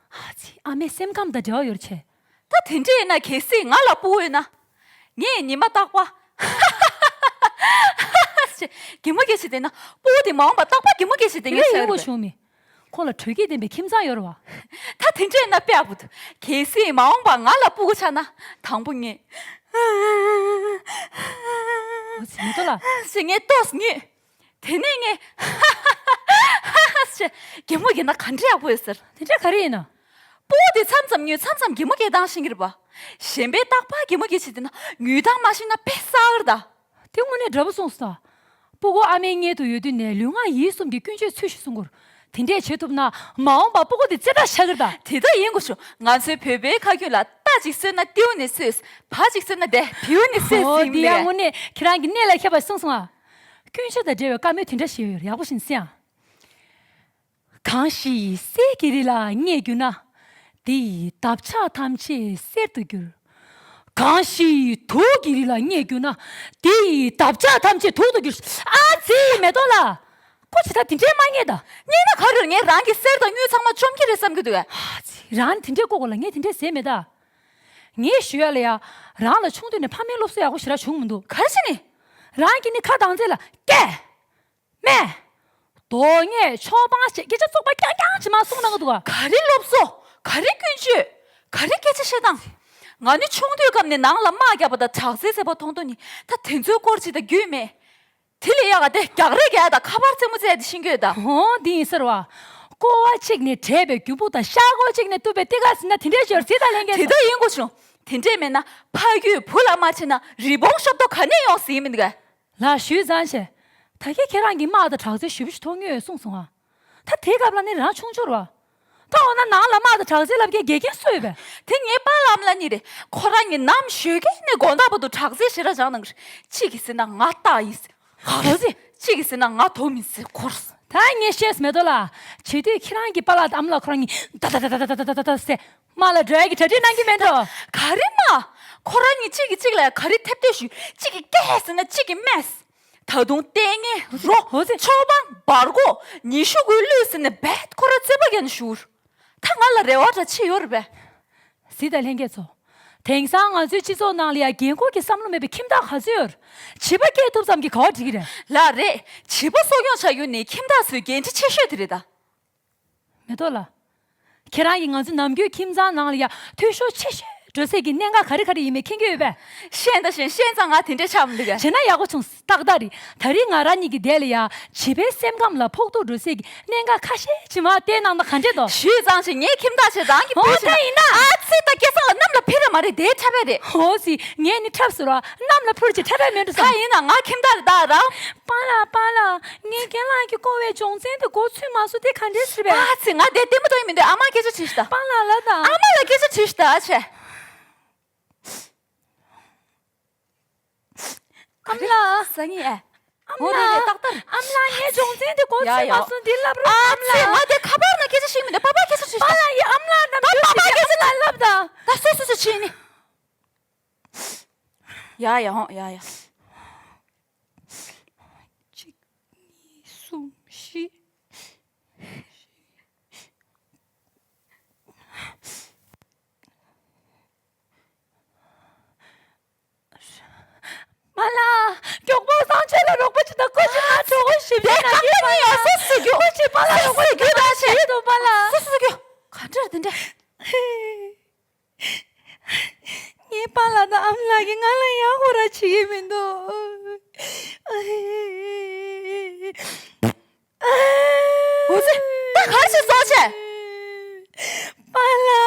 ཨ་ཙི། ཨ་མའི་སེམས་ཁམས་དང་འབྲེལ་བ་ཡོད་རེད་ཆེ། ད་དེ་འདྲས་ཡིན་ན་གལ་སྲིད་ང་ལ་སྤུ་གུ་ཡོད་ན། ངས་ཉི་མ་རྟག་པར་ཧ་ཧ་ཧ་ཧ་ཞེས་གད་མོ་སྐད་བྱེད་བསྡད་ན། སྤུ་གུ་དེ་མ་འོངས་པར་རྟག་པར་གད་མོ་སྐད་བྱེད་བསྡད་ངེས་ཡིན་ས་རེད་པས། དངོས་གནས་ཡོང་དགོས་བྱུང་མི། ཁོང་ལ་དྲོད་སྐྱེད་ལྡན་པའི་ཁྱིམ་ཚང་ཡོད་རེད་བ། ད་དེ་འདྲས་ཡིན་ན་དཔེ་ཡག་པོ་འདུག་གལ་སྲིད་མ་འོངས་པར་ང་ལ་སྤུ་གུ་ཆགས་ན། དང་པོ་ངས། འོ་ཙི་མེ་ཏོག་ལགས། ཞེས་ངས་ཏོག་ཙམ་ངུས། དེ་ནས་ངས་ཧ་ཧ་ཧ་ཧ་ཧ་ཞེས་གད་མོ་བགད་ན་ག་འདྲ་ཡག་པོ་ཡོད་ཟེར། དེ་འདྲ་ག་རེ་ཡིན་ན། སྤུ་གུ་དེ་མཚམས་མཚམས་ངུས། མཚམས་མཚམས་གད་མོ་བགད་སྟངས་ཤེས་ཀྱི་རེད་པ། གཞན་པས་རྟག་པར་གད་མོ་བགད་བྱེད་བསྡད་ན་ངུས་སྟངས་མ་ཤེས་ན་དཔེ་གསར་པ་རེད་ད། དེ་དངོས་གནས་འདྲ་པོ་གསུངས་སོང་ད། སྤུ་གུ་ཨ་མའི་མངལ་དུ་ཡོད་དུས་ནས་ལུས་ངག་ཡིད་གསུམ་གྱི་ཀུན་སྤྱོད་ཚུལ་བཞིན་སྲུང་དགོས། དེ་འདྲས་བྱེད་ཐུབ་ན་མ་འོངས་པར་སྤུ་གུ་དེ་རྩེ་དྲག་ཆགས་ཀྱི་རེད་ད། དེ་ལྟར་ཡིན་དགོས་བྱུང་། ང་ཚོའི་བོད་པའི་ཁ་རྒྱུན་ལ་རྟ་གཅིག་གསོས་ན་ཏེའུ་ནས་གསོས། བ་གཅིག་གསོས་ན་དེ་བེའུ་ནས་གསོས་ཟེར་ཡིན་པ་འདུག་གས། འོ་འདི་ཡང་དངོས་གནས་ཁྱེད་རང་གི་གནད་ལ་འཁེལ་བ་གསུངས་སོང་ཨ། ཀུན་སྤྱོད་དང་འབྲེལ་བའི་བཀའ་མོལ་དེ་འདྲ་ཞིག་ཡོད། ཡག་པོ་ཞིག་གསན་ཨ། གང་ཞིག་གསེར་གྱི་རི་ལ་རྙེད་གྱུར་ན། དེ་ཡི་འདབ་ཆགས་ཐམས་ཅད་གསེར་དུ་འགྱུར། གང་ཞིག་དུག་གི་རི་ལ་རྙེད་གྱུར་ན། དེ་ཡི་འདབ་ཆགས་ཐམས་ཅད་དུག་ཏུ་འགྱུར། ཨ་ཙི་མེ་ཏོག་ལགས། ཁོ་ཇི་ལྟར་དེ་འདྲའི་མ་རྙེད་ད། རྙེད་ན་ག་རེ། ངས་རང་གི་གསེར་དང་དངུལ་ཚང་མ་བཅོམ་གྱི་རེད་བསམ་གྱི་འདུག་གས། ཨ་ཙི། རང་དེ་འདྲའི་ལྐོག་གོ་ལ་ངས་དེ་འདྲའི་ཟེར་མེད་ད། ངས་ཞུ་ཡ་ལ་ཡ། རང་ལ་ཆུང་དུས་ནས་ཕ་མའི་སློབ་གསོ་ཡག་པོ་ཞེ་དྲག་བྱུང་མི་འདུག་ག་རེ་བྱས་ནས། རང་གིས་ནི་ཁ་གདངས་ཚད་ལ་སྐད། སྨད། དོ་ངས་ཆོག་པང་ཞེས་སྐད་ཆ་བཙོག་པ་རྐྱང་རྐྱང་ཅིག་མར་གསུང་གནང་གི་འདུག་ག་ག་རེ་སློབ་གསོ། ག་རེ་ཀུན་སྤྱོད། ག་རེ་སྐད་ཆ་བཤད་སྟངས། ང་ནི་ཆུང་དུས་སྐབས་ནས་ནང་ལ་དམག་རྒྱག་པ་དང་དྲག་རྩལ་རྩེད་པ་མཐོང་དུས་ནི་ད་དེ་ཚོའི་སྐོར་ཅིག་དང་རྒྱུས་མེད། དེ་ལས་ཡག་ག་དེ་རྒྱག་རེས་རྒྱག་ཡ་དང་ཁ་པར་རྩེད་མོ་རྩེ་ཡ་དེ་ཤེས་ཀྱི་ཡོད་ད། འོ་འདི་ཡིན་ཟེར་བ། ཀོ་བ་གཅིག་ནས་བྲད་པའི་རྒྱུ་སྤུ་དང་ཤ་སྒོར་གཅིག་ནས་གཏུབས་པའི་ཏི་ཀ་ཟེར་ན་དེ་འདྲའི་ཞོར་ཟིག་དང་ལེན་མཁན་དེ་ཚོ། འདྲ་ཡིན་དགོས་བྱུང་། དེ་འདྲས་མེད་ན་ཕ་རྒྱུད་བུ་ལ་མ་བྱས་ན་རི་བོང་གཤོབ་ཏོ་ག་ནས་ཡོང་ཟེར་ཡིན་མི་འདུག་གས། ལགས་ཞུས་ཙང་བྱས། ད་གིན་ཁྱེད་རང་གིས་དམག་དང་དྲག་རྩལ་ཞེ་པོ་ཞིག་མཐོང་མྱོང་ཡོད་གསུངས་སོང་ཨ། ད་དེའི་སྐབས་ལ་ནི་རང་ཆུང་ཆུང་རེད་བ། ད་འོ་ན་ནང་ལ་དམག་དང་དྲག་རྩལ་བསླབ་མཁན་དགེ་རྒན་སུ་ཡོད་པས། དེ་ངའི་པཱ་ལགས་ཨ་མ་ལགས་གཉིས་རེད། ཁོ་རང་གཉིས་ནམ་ཞོགས་ཀས་ནས་དགོང་དག་བར་དུ་དྲག་རྩལ་ཞེ་དྲག་སྦྱངས་གནང་གི་རེད། གཅིག་གིས་ཟེར་ན་ང་སྟག་ཡིན་ཟེར། ག་རེ་ཟེར། གཅིག་གིས་ཟེར་ན་ང་དོམ་ཡིན་ཟེར། ཁོ་རང་། ད་ངས་བཤད་སོང་མེ་ཏོག་ལགས། བྱེད་དུས་ཁྱེད་རང་གི་པཱ་ལགས་དང་ཨ་མ་ལགས་ཁོ་རང་གཉིས་ད་ད་ད་ཟེར། དམག་ལ་འགྲོ་ཡ་གི་གྲ་སྒྲིག་གནང་གི་མེད་འགྲོ། ག་རེ་དམག་ཁོ་རང་གཉིས་གཅིག་གིས་གཅིག་ལ་ག་རེ་ཐེབས་ཐེབས་ཞུས། གཅིག་གིས་སྐད་ཟེར་ན་གཅིག་གིས་སྨད། ད་དུང་ལྟས་ངན་རོ། འོ་ཙི། ཆོག་པང་འབར་གོ། ཉི་ཤུ་དགུའི་གླུད་ཟེར་ནས་རྦད་ཁོ་རང་རྩོད་པ་རྒྱག་ནས་བཞུར། ད་ང་ལ་རེ་བ་འདྲ་ཅིག་ཡོད་རེད་པས། གཟིགས་དང་ལྷན་རྒྱས་ཚོ། དེང་སང་ང་ཚོའི་སྤྱི་ཚོགས་ནང་ལ་ཡང་འགན་ཁུར་གྱི་བསམ་བློ་མེད་པའི་ཁྱིམ་བདག་ག་ཚོད་ཡོད། བྱིས་པ་སྐྱེས་ཐུབ་ཙམ་གྱིས་ག་པར་འགྲིག་གི་རེད། ལགས་རེད། བྱིས་པ་གསོ་སྐྱོང་བྱ་རྒྱུ་ནི་ཁྱིམ་བདག་ཚོའི་འགན་འཁྲི་ཆེ་ཤོས་དེ་རེད་ད། མེ་ཏོག་ལགས། ཁྱེད་རང་གིས་ང་ཚོ་ནམ་རྒྱུན་ཁྱིམ་ཚང་ནང་ལ་ཡང་འཐུས་ཤོར་ཆེ་ཤོས་ འགྲོ་སའི་གི་གནད་འགག་ག་རེ་ག་རེ་ཡིན་མིན་མཁྱེན་གྱི་ཡོད་པས། ཤེས་ད་ཤེས། ཤེས་ཙང་ང་དེ་འདྲས་ཆགས་མི་འདུག་གས། བྱས་ན་ཡག་པོ་བྱུང་། ཏག་ཏག་རེད། ད་རིང་ང་རང་གཉིས་ཀྱི་འདས་ལ་ཡ་བྱིས་པའི་སེམས་ཁམས་ལ་ཕོག་ཐུག་འགྲོ་སའི་གི་གནད་འགག་ཁ་ཤས་ཅིག་མར་བལྟས་གནང་ན་ག་འདྲས་འདུག། ཞུས་ཙང་ཞིག། ངའི་ཁྱིམ་བདག་ཆེ་རང་གི་ཨོ་བུ་ཆེ་ད་ན་ཡིན་ན། ཨ་ཙི། ད་སྐལ་བཟང་ལ་གནམ་ལ་འཕུར་ར་མ་རེད། དེ་འཁྲབ་པ་རེད། ཨོ་ཙི། ངས་ནི་འཁྲབ་ཟེར་རོ། གནམ་ལ་འཕུར་ཅིག་འཁྲབ་པ་མེད་འགྲོ་ད་བསམ། ཡིན་ན་ང་ཁྱིམ་བདག་རེད་ད་རང་། པཱ་ལགས། པཱ་ལགས། ངས་རྒན་ལགས་ཀྱིས་བསྐོ་བའི་སྦྱོང་ཚན་དེ་མགོ་ཚོས་མ་སོང་། དེ་ག་འདྲས་ཟེར་བས། ཨ་ཙི། ང་དེ་ལྟད་མོ་མཐོང་གི་མི་འདུག། ཨ་མ་སྐད་ཆ་དྲིས་ཤིག་ད། པཱ་ལགས་ལབ་དང་། ཨ་མ་ལ་སྐད་ཆ་དྲིས་ཤིག་ད་ཆེ། ཨ་མ་ལགས། ཟ་ངེས་ཨེ། ཨ་མ་ལགས། འོ་རེད་རེད། ཏག་ཏག་རེད། ཨ་མ་ལགས། ངས་སྦྱོང་ཚན་དེ་མགོ་ཚོས་མ་སོང་། འདི་ལབ་རོགས། ཨ་མ་ལགས། ང་དེ་ཁ་པར་ནང་སྐད་ཆ་བཤད་མི་འདུག། པཱ་པཱ་སྐད་ཆ་དྲིས་ཤིག་ད། པཱ་ལགས། ཡ། ཨ་མ་ལགས་ནམ་རྒྱུན་པཱ་པཱ་སྐད་ཆ་ཨ་མ་ལགས་ལབ་དང་། ད་སོ་སོ་སོ་ཕྱིན་ནི། ཡ་ཡ། ཧོ། ཡ་ཡ། གཅིག་གཉིས། གསུམ། བཞི། པཱ་ལགས། མགྱོགས་པོ་སང་ཆོས་ལ་རོགས་པ་བྱེད་དང་། ཁོ་ཅིག་ང་གྲོད་ཁོག་ཞིམ་པོ་ན་གི། པཱ་ལགས། ཁོ་ཅིག་པཱ་ལགས་རོགས་པ་བྱེད་དང་། ཞེད་དོ་པཱ་ལགས། སོ་སོ་སོ་སོ། ག་འདྲ་དེ་འདྲ། ངའི་པཱ་ལགས་དང་ཨ་མ་ལགས་ཀྱིས་ང་ལ་ཡག་པོ་ར་བྱེད་ཀྱི་མི་འདུག། འོ་ཙི། ད་ག་རེ་བྱས་སོང་བྱས། པཱ་ལགས།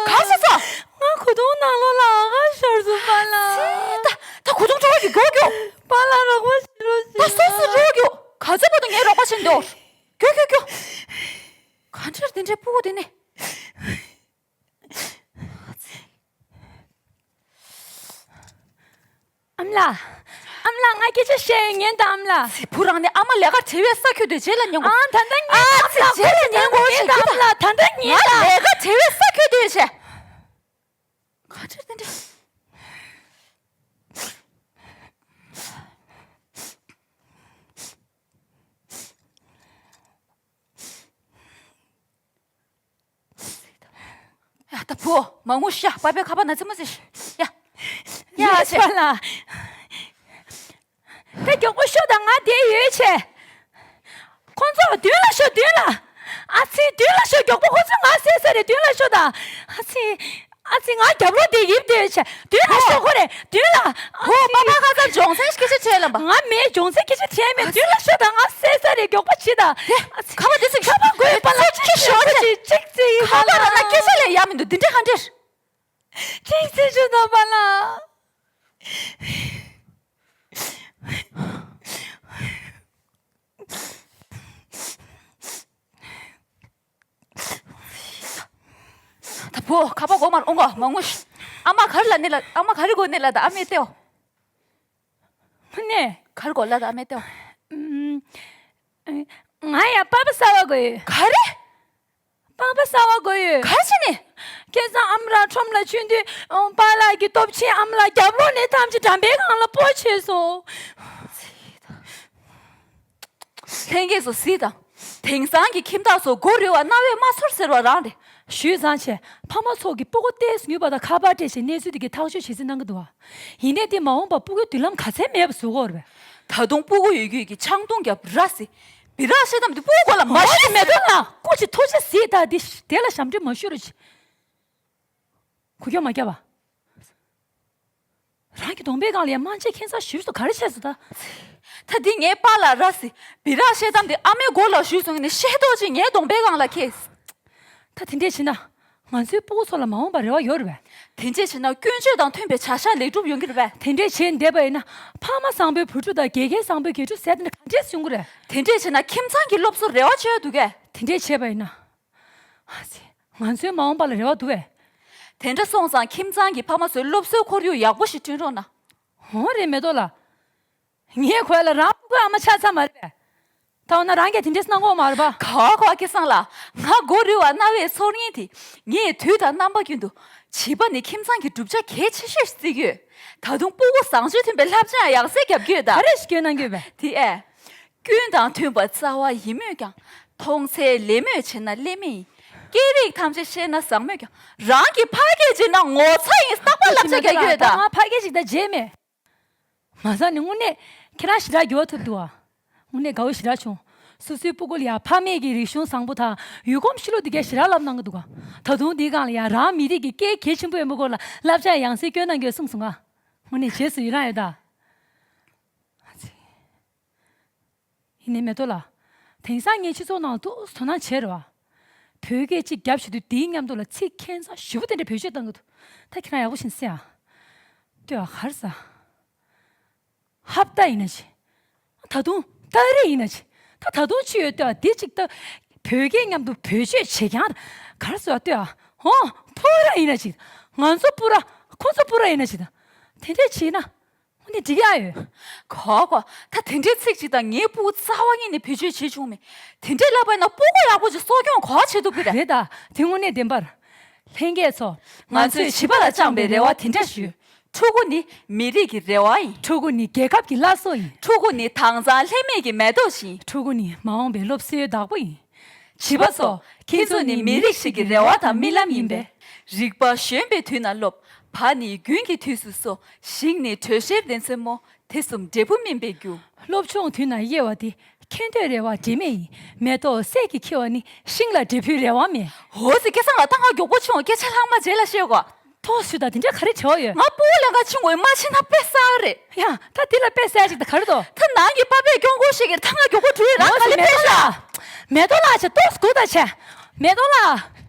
ག་རེ་བྱས་སོང་། ང་གོས་ཐུང་ནང་ལོགས་ལ་ཨ་ག་ཤོར་སོང་པཱ་ལགས། ད་ད་གོས་ཐུང་འཕྲོ་བ་གི་མགོ་རྒྱོབ། པཱ་ལགས་རོགས་པ་བྱེད་རོགས་བྱེད། ད་སོ་སོ་རོགས་རྒྱོབ། ག་ཚོད་བར་དུ་ངས་རོགས་པ་བྱེད་འདོད། རྒྱོབ་རྒྱོབ་རྒྱོབ། ག་འདྲ་དེ་འདྲའི་སྤུ་གུ་དེ་ནི། ཨ་མ་ལགས། ཨ་མ་ལགས། ང་སྐད་ཆ་བཤད་ཡོད། ཉན་དང་ཨ་མ་ལགས། བུ་རང་ནི་ཨ་མ་ལས་ཀ་བྲེལ་བའི་ས་ཁྱོད་དེ་རྗེས་ལ་ཉན་དགོས། ཨ། ད་ལྟ་ཉན་དང་ཨ་མ་ལགས། རྗེས་ལ་ཉན་དགོས་ཞེས་ད་ཨ་མ་ལགས། ད་ལྟ་ཉན་ང་དང་། ལས་ཀ་བྲེལ་བའི་ས་ཁྱོད་དེ་བྱས། ག་འདྲ་དེ་འདྲ། ཡ། ད་བུ་མ་ངུ་ཤ། པ་པའི་ཁ་པར་ན་ཙི་མོ་ཙི་ཤ། ཡ། ཡ་ཡ་ཆེ། པཱ་ལགས། ད་མགྱོགས་པོ་ཤོག་དང་། ང་བསྡད་ཡོད་ཆེ། ཁོང་ཚོ་མདུན་ལ་ཤོག་མདུན་ལ། ཨ་ཙི། མདུན་ལ་ཤོག་མགྱོགས་པོ། ཁོང་ཚོ་ང་བསད་ས་རེད། མདུན་ལ་ཤོག་དང་། ཨ་ཙི། ཨ་ཙི། ང་རྒྱབ་ལོགས་དེ་ཡིབ་བསྡད་ཡོད་ཆེ། མདུན་ལ་ཤོག་ཁོ་རེ། མདུན་ལ། ཨ་ཧོ། ཙི། པ་པ་ཁ་སང་སྦྱོང་ཚན་སྐད་ཆ་དྲིས་ལབ་པ། ང་མེད། སྦྱོང་ཚན་སྐད་ཆ་དྲིས་མེད། མདུན་ལ་ཤོག་དང་། ང་བསད་ས་རེད། མགྱོགས་པོ་བྱེད་དང་། དེ་ཁ་པར་དེ་ཚོ་ཁ་པར་དགོས་ཡོད་པ་ལ། ཅིག་ཤོག་ཅིག་ཅིག་ཅིག་ཡིན་པ་ལ། ཁ་པར་ལ་སྐད་ཆ་ལས་ཡག་མི་འདུག། འདི་འདྲ་ག་འདྲ། ཅིག་ཅིག་ཅིག་འདུག་པ་ལ། ད་བུ་ཁ་པར་གོ་མར་ཨོང་གོ་མ་ངུ་ཤི། ཨ་མ་ག་རེ་ལབ་ནི་ལ། ཨ་མ་ག་རེ་དགོས་ནི་ལ། ད་ཨ་མས་ལྟོས། ངུ་ནས། ག་རེ་དགོས་ལ། ད་ཨ་མས་ལྟོས། ང་ཡ་པ་པ་གསར་པ་དགོས་ཡོད། ག་རེ། པ་པ་གསར་པ་དགོས་ཡོད། ག་རེ་བྱས་ནས། ཁ་སང་ཨ་མ་རང་ཁྲོམ་ལ་ཕྱིན་དུས་པཱ་ལགས་ཀྱི་སྟོབས་ཆེན་ཨ་མ་ལགས་རྒྱབ་ལོགས་ནས་ཐམས་ཅད་འགྲམ་པའི་སྒང་ལ་སྤོ་བྱས་སོང་། ལྷན་རྒྱས་ཚོ་གཟིགས་དང་། དེང་སང་གི་ཁྱིམ་བདག་ཚོ་མགོ་རུལ་བ་རྣ་བས་མ་ཚོར་ཟེར་བ་རང་རེད། ཞུས་ཙང་བྱས། ཕ་མ་ཚོ་གིས་སྤུ་གུ་ཏོག་ཙམ་ཉུལ་བ་དང་ཁ་པར་སྤྲད་བྱས་གནས་ཚུལ་དེ་གའི་ཐག་གཅོད་བྱེད་རྩིས་གནང་གི་འདུག་བ། ཡིན་ནའི་དེ་མ་འོངས་པར་སྤུ་གུའི་མདུན་ལམ་ག་ཚད་མེད་པ་བཟོ་གི་ཡོད་རེད་པས། ད་དུང་སྤུ་གུ་ཡོད་རྒྱུ་གི་ཆང་འཐུང་རྒྱབ་ར་ཟེར། སྦི་རག་བཤད་གཏམ་དེ་སྤུ་གུ་མགོ་ལ་མ་ཤོད་མེད་དོ་ལ། སྐུ་མཁྱེན། ཐུགས་རྗེ་གཟིགས་དང་། དེ་དེ་ལ་ཞབས་འདྲེན་མ་ཞུ་རོགས་བྱེད། གུ་གྱོགས་མ་རྒྱབ་པ། རང་གི་གདོང་པའི་སྒང་ལ་ཡང་དམར་མཆན་ཁྱེར་ས་ཞུས་སོ། ག་རེ་བྱས་སོ་ད། ད་འདི་ངའི་པཱ་ལགས་ར་ཟེར། སྦི་རག་བཤད་གཏམ་དེ་ཨ་མའི་མགོ་ལ་ཞུས་སོང་ནི་ཤེས་རྟོགས་ཅིག་ངའི་གདོང་པའི་སྒང་ལ་ཁྱེར། ད་དེ་འདྲས་བྱས་ན། ང་ཚོའི་སྤུ་གུ་ཚོ་ལ་མ་འོངས་པར་རེ་བ་ཡོད་རེད་པས། དེ་འདྲས་བྱས་ན་ཀུན་སྤྱོད་དང་མཐུན་པའི་བྱ་གཞག་ལེགས་གྲུབ་ཡོང་གི་རེད་པས། དེ་འདྲས་བྱས་བསྡད་པ་ཡིན་ན། ཕ་མ་བཟང་པོའི་བུ་ཕྲུག་དང་། དགེ་རྒན་བཟང་པོའི་དགེ་ཕྲུག་ཟེར་དེ་འདྲ་ག་འདྲས་བྱུང་གི་རེད། དེ་འདྲས་བྱས་ན་ཁྱིམ་ཚང་གི་སློབ་གསོར་རེ་བ་བཅོལ་འདུག་གས། དེ་འདྲས་བྱས་པ་ཡིན་ན། ཨ་ཙི། ང་ཚོའི་མ་འོངས་པ་ལ་རེ་བ་འདུག་གས། དེ་འདྲ་སོང་ཙང་ཁྱིམ་ཚང་གི་ཕ་མ་ཚོའི་སློབ་གསོའི་ཁོར་ཡུག་ཡག་པོ་ཞིག་བསྐྲུན་རོགས་གནང་། འོ་རེད་མེ་ཏོག་ལགས། ངས་གོ་ཡ་ལ་རང་སྤུ་གུའི་ཨ་མ་ཆགས་ཚར་མ་རེད་པས། ད་འོ་ན་རང་གིས་དེ་འདྲས་གནང་གོ་མ་རེད་པ། ག་བ་ག་བ། ཁ་སང་ལ་ང་མགོ་རུལ་བ་རྣ་བས་ཚོར་མཁན་དེ། ངས་དུས་དང་རྣམ་པ་ཀུན་ཏུ་བྱིས་པ་ནི་ཁྱིམ་ཚང་གི་གྲུབ་ཆ་གལ་ཆེ་ཤོས་བརྩི་གི་ཡོད། ད་དུང་སྤུ་གུ་བཟང་སྤྱོད་མཐུན་པའི་བསླབ་བྱ་ཡང་ཡག་སེ་རྒྱབ་ཀྱི་ཡོད་ད། ག་རེ་ཞིག་སྐྱོན་གནང་གི་ཡོད་པས། དེ་ཨེ། ཀུན་དང་མཐུན་པ་རྩ་བ་ཡིན་མོད་ཀྱང་། མཐོང་ཚད་ལེགས་མོད་བྱས་ན་ལེགས་མི་ཡིན། སྐད་རིགས་ཐམས་ཅད་ཤེས་ན་བཟང་མོད་ཀྱང་། རང་གི་ཕ་སྐད་བརྗེད་ན་ངོ་ཚ་ཡིན་བརྟག་པ་བསླབ་བྱ་རྒྱག་གི་ཡོད་ད། ང་ཕ་སྐད་ཅིག་ད་བརྗེད་མེད། མ་ཟ་ནི་དངོས་གནས་ཁྱེད་རང་ཞེ་དྲག་འགྱུར་བ་ཐེབས་འདུག་ཨ། དངོས་གནས་དགའ་བོ་ཞེ་དྲག་བྱུང་། སོ་སོའི་སྤུ་གུ་ལ་ཡང་ཕ་མེས་ཀྱི་རིག་གཞུང་བཟང་པོ་དང་ཡུལ་གོམས་གཤིས་ལུགས་འདི་གས་ཞེ་དྲག་བསླབ་གནང་གི་འདུག་ག། ད་དུང་འདིའི་སྒང་ལ་ཡང་རང་མི་རིགས་ཀྱི་སྐད་གལ་ཆེན་པོ་ཡིན་པའི་སྐོར་ལ་བསླབ་བྱ་ཡང་སེ་བསྐྱོན་གནང་གི་ཡོད་གསུངས་སོང་ང་། དངོས་གནས་རྗེས་སུ་ཡི་རང་ཡོད་ད། ཡིན་ནའི་མེ་ཏོག་ལགས། དེང་སང་ངས་སྤྱི་ཚོགས་ནང་ལ་ཏོག་ཙམ་དོ་སྣང་བྱས་རེད་བ། བོད་སྐད་གཅིག་རྒྱབ་བྱེད་དུས་དེའི་མཉམ་དུ་ལ་ཚིག་ཁྱད་མཚར་ཞེ་པོ་དེ་འདྲ་བེད་སྤྱོད་གཏང་གི་འདུག། ད་ཁྱེད་རང་ཡག་པོ་ཞིག་གསན་ཨ། ལྟོས་ཨ་ག་རེ་ཟ། ཧབ་ཏ་ཡིན་ན་ཅི། ད་དུང་ཏ་རེ་ཡིན་ན་ཅི། ད་ད་དུང་ཅི་ཡོད་ལྟོས་ཨ། དེ་གཅིག་ད། བོད་སྐད་མཉམ་དུ་བེད་སྤྱོད་བྱེད་ཀྱང་ག་རེ་ཟ་ལྟོས་ཨ། ཧོ། པུ་ར་ཡིན་ན་ཅི། ང་ཚོ་པུ་ར། ཁོ་ཚོ་པུ་ར་ཡིན་ན་ཅི་ད། དེ་འདྲས་བྱས་ན། དངོས་གནས་འགྲིག་ཡ་ཡོད། གོ་གོ། ད་དེ་འདྲའི་ཚིག་ཅིག་དང་ངའི་སྤུ་གུ་རྩ་བ་ཉིད་ནས་བེད་སྤྱོད་བྱེད་བྱུང་མེད། དེ་འདྲའི་ལབ་པ་ཡིན་ན་སྤུ་གུ་ཡག་པོ་ཅིག་གསོ་སྐྱོང་གོ་བྱེད་ཐུབ་ཀྱི་རེད། རེད་ད། དེ་དངོས་གནས་བདེན་པར། ལྷན་རྒྱས་ཚོ། ང་ཚོས་བྱིས་པ་ལ་བཅངས་པའི་རེ་བ་དེ་འདྲ་ཞུ། ཕྲུ་གུ་ནི་མི་རིགས་ཀྱི་རེ་བ་ཡིན། ཕྲུ་གུ་ནི་རྒྱལ་ཁབ་ཀྱི་བླ་སྲོག་ཡིན། ཕྲུ་གུ་ནི་དྭངས་གཙང་ལྷད་མེད་ཀྱི་མེ་ཏོག་ཡིན། ཕྲུ་གུ་ནི་མ་འོངས་པའི་སློབ་གསོའི་བདག་པོ་ཡིན། བྱིས་པ་ཚོ། ཁྱེད་ཚོ་ནི་མི་རིགས་ཤིག་གི་རེ་བ་དང་རྨི་ལམ་ཡིན་པས། རིག་པ་གཞོན་པའི་དུས་ན་སློབ། བ་ནི་རྒྱུན་གྱི་དུས་སུ་གསོ། ཞིང་ནི་དྲོད་གཤེར་ལྡན་ཚེར་མོ། དེ་གསུམ་འབྲས་བུ་སྨིན་པའི་རྒྱུ། སློབ་སྦྱོང་དུས་ན་དབྱེ་བ་དེ། ཁེངས་འདོད་རེ་བ་འབྲས་མེད་ཡིན། མེ་ཏོག་སད་ཀྱིས་འཁྱེར་བ་ནི་ཤིང་ལ་འབྲས་བུའི་རེ་བ་མེད། འོ་ཙི་སྐལ་བཟང་ལགས། ད་ང་མགྱོགས་པོ་ཕྱིན་འོང་། སྐད་ཆ་ལྷག་མ་རྗེས་ལ་བཤད་དགོས། ཐོག་སུ་དང་དེ་འདྲ་ག་རེ་བྱས་ཡོད། ང་སྤུ་གུ་ལེན་ག་ཕྱིན་འོང་། མ་ཕྱིན་ན་དཔེ་གསར་རེད། ཡ། ད་དེ་ལ་དཔེ་གསར་ཅིག་ད་ག་རེ་འདུག། ད་ནང་གི་པ་ཕས་སྐྱོང་དགོས་ཤེས་ཀྱི་རེད། ད་ང་མགྱོགས་པོ་འགྲོ་ཡི་རང་། ག་ལེ་ཕེབས་ཤག། མེ་ཏོག་ལགས་ཆེ་ཏོག་སྒུག་ད་ཆེ། མེ་ཏོག་ལགས།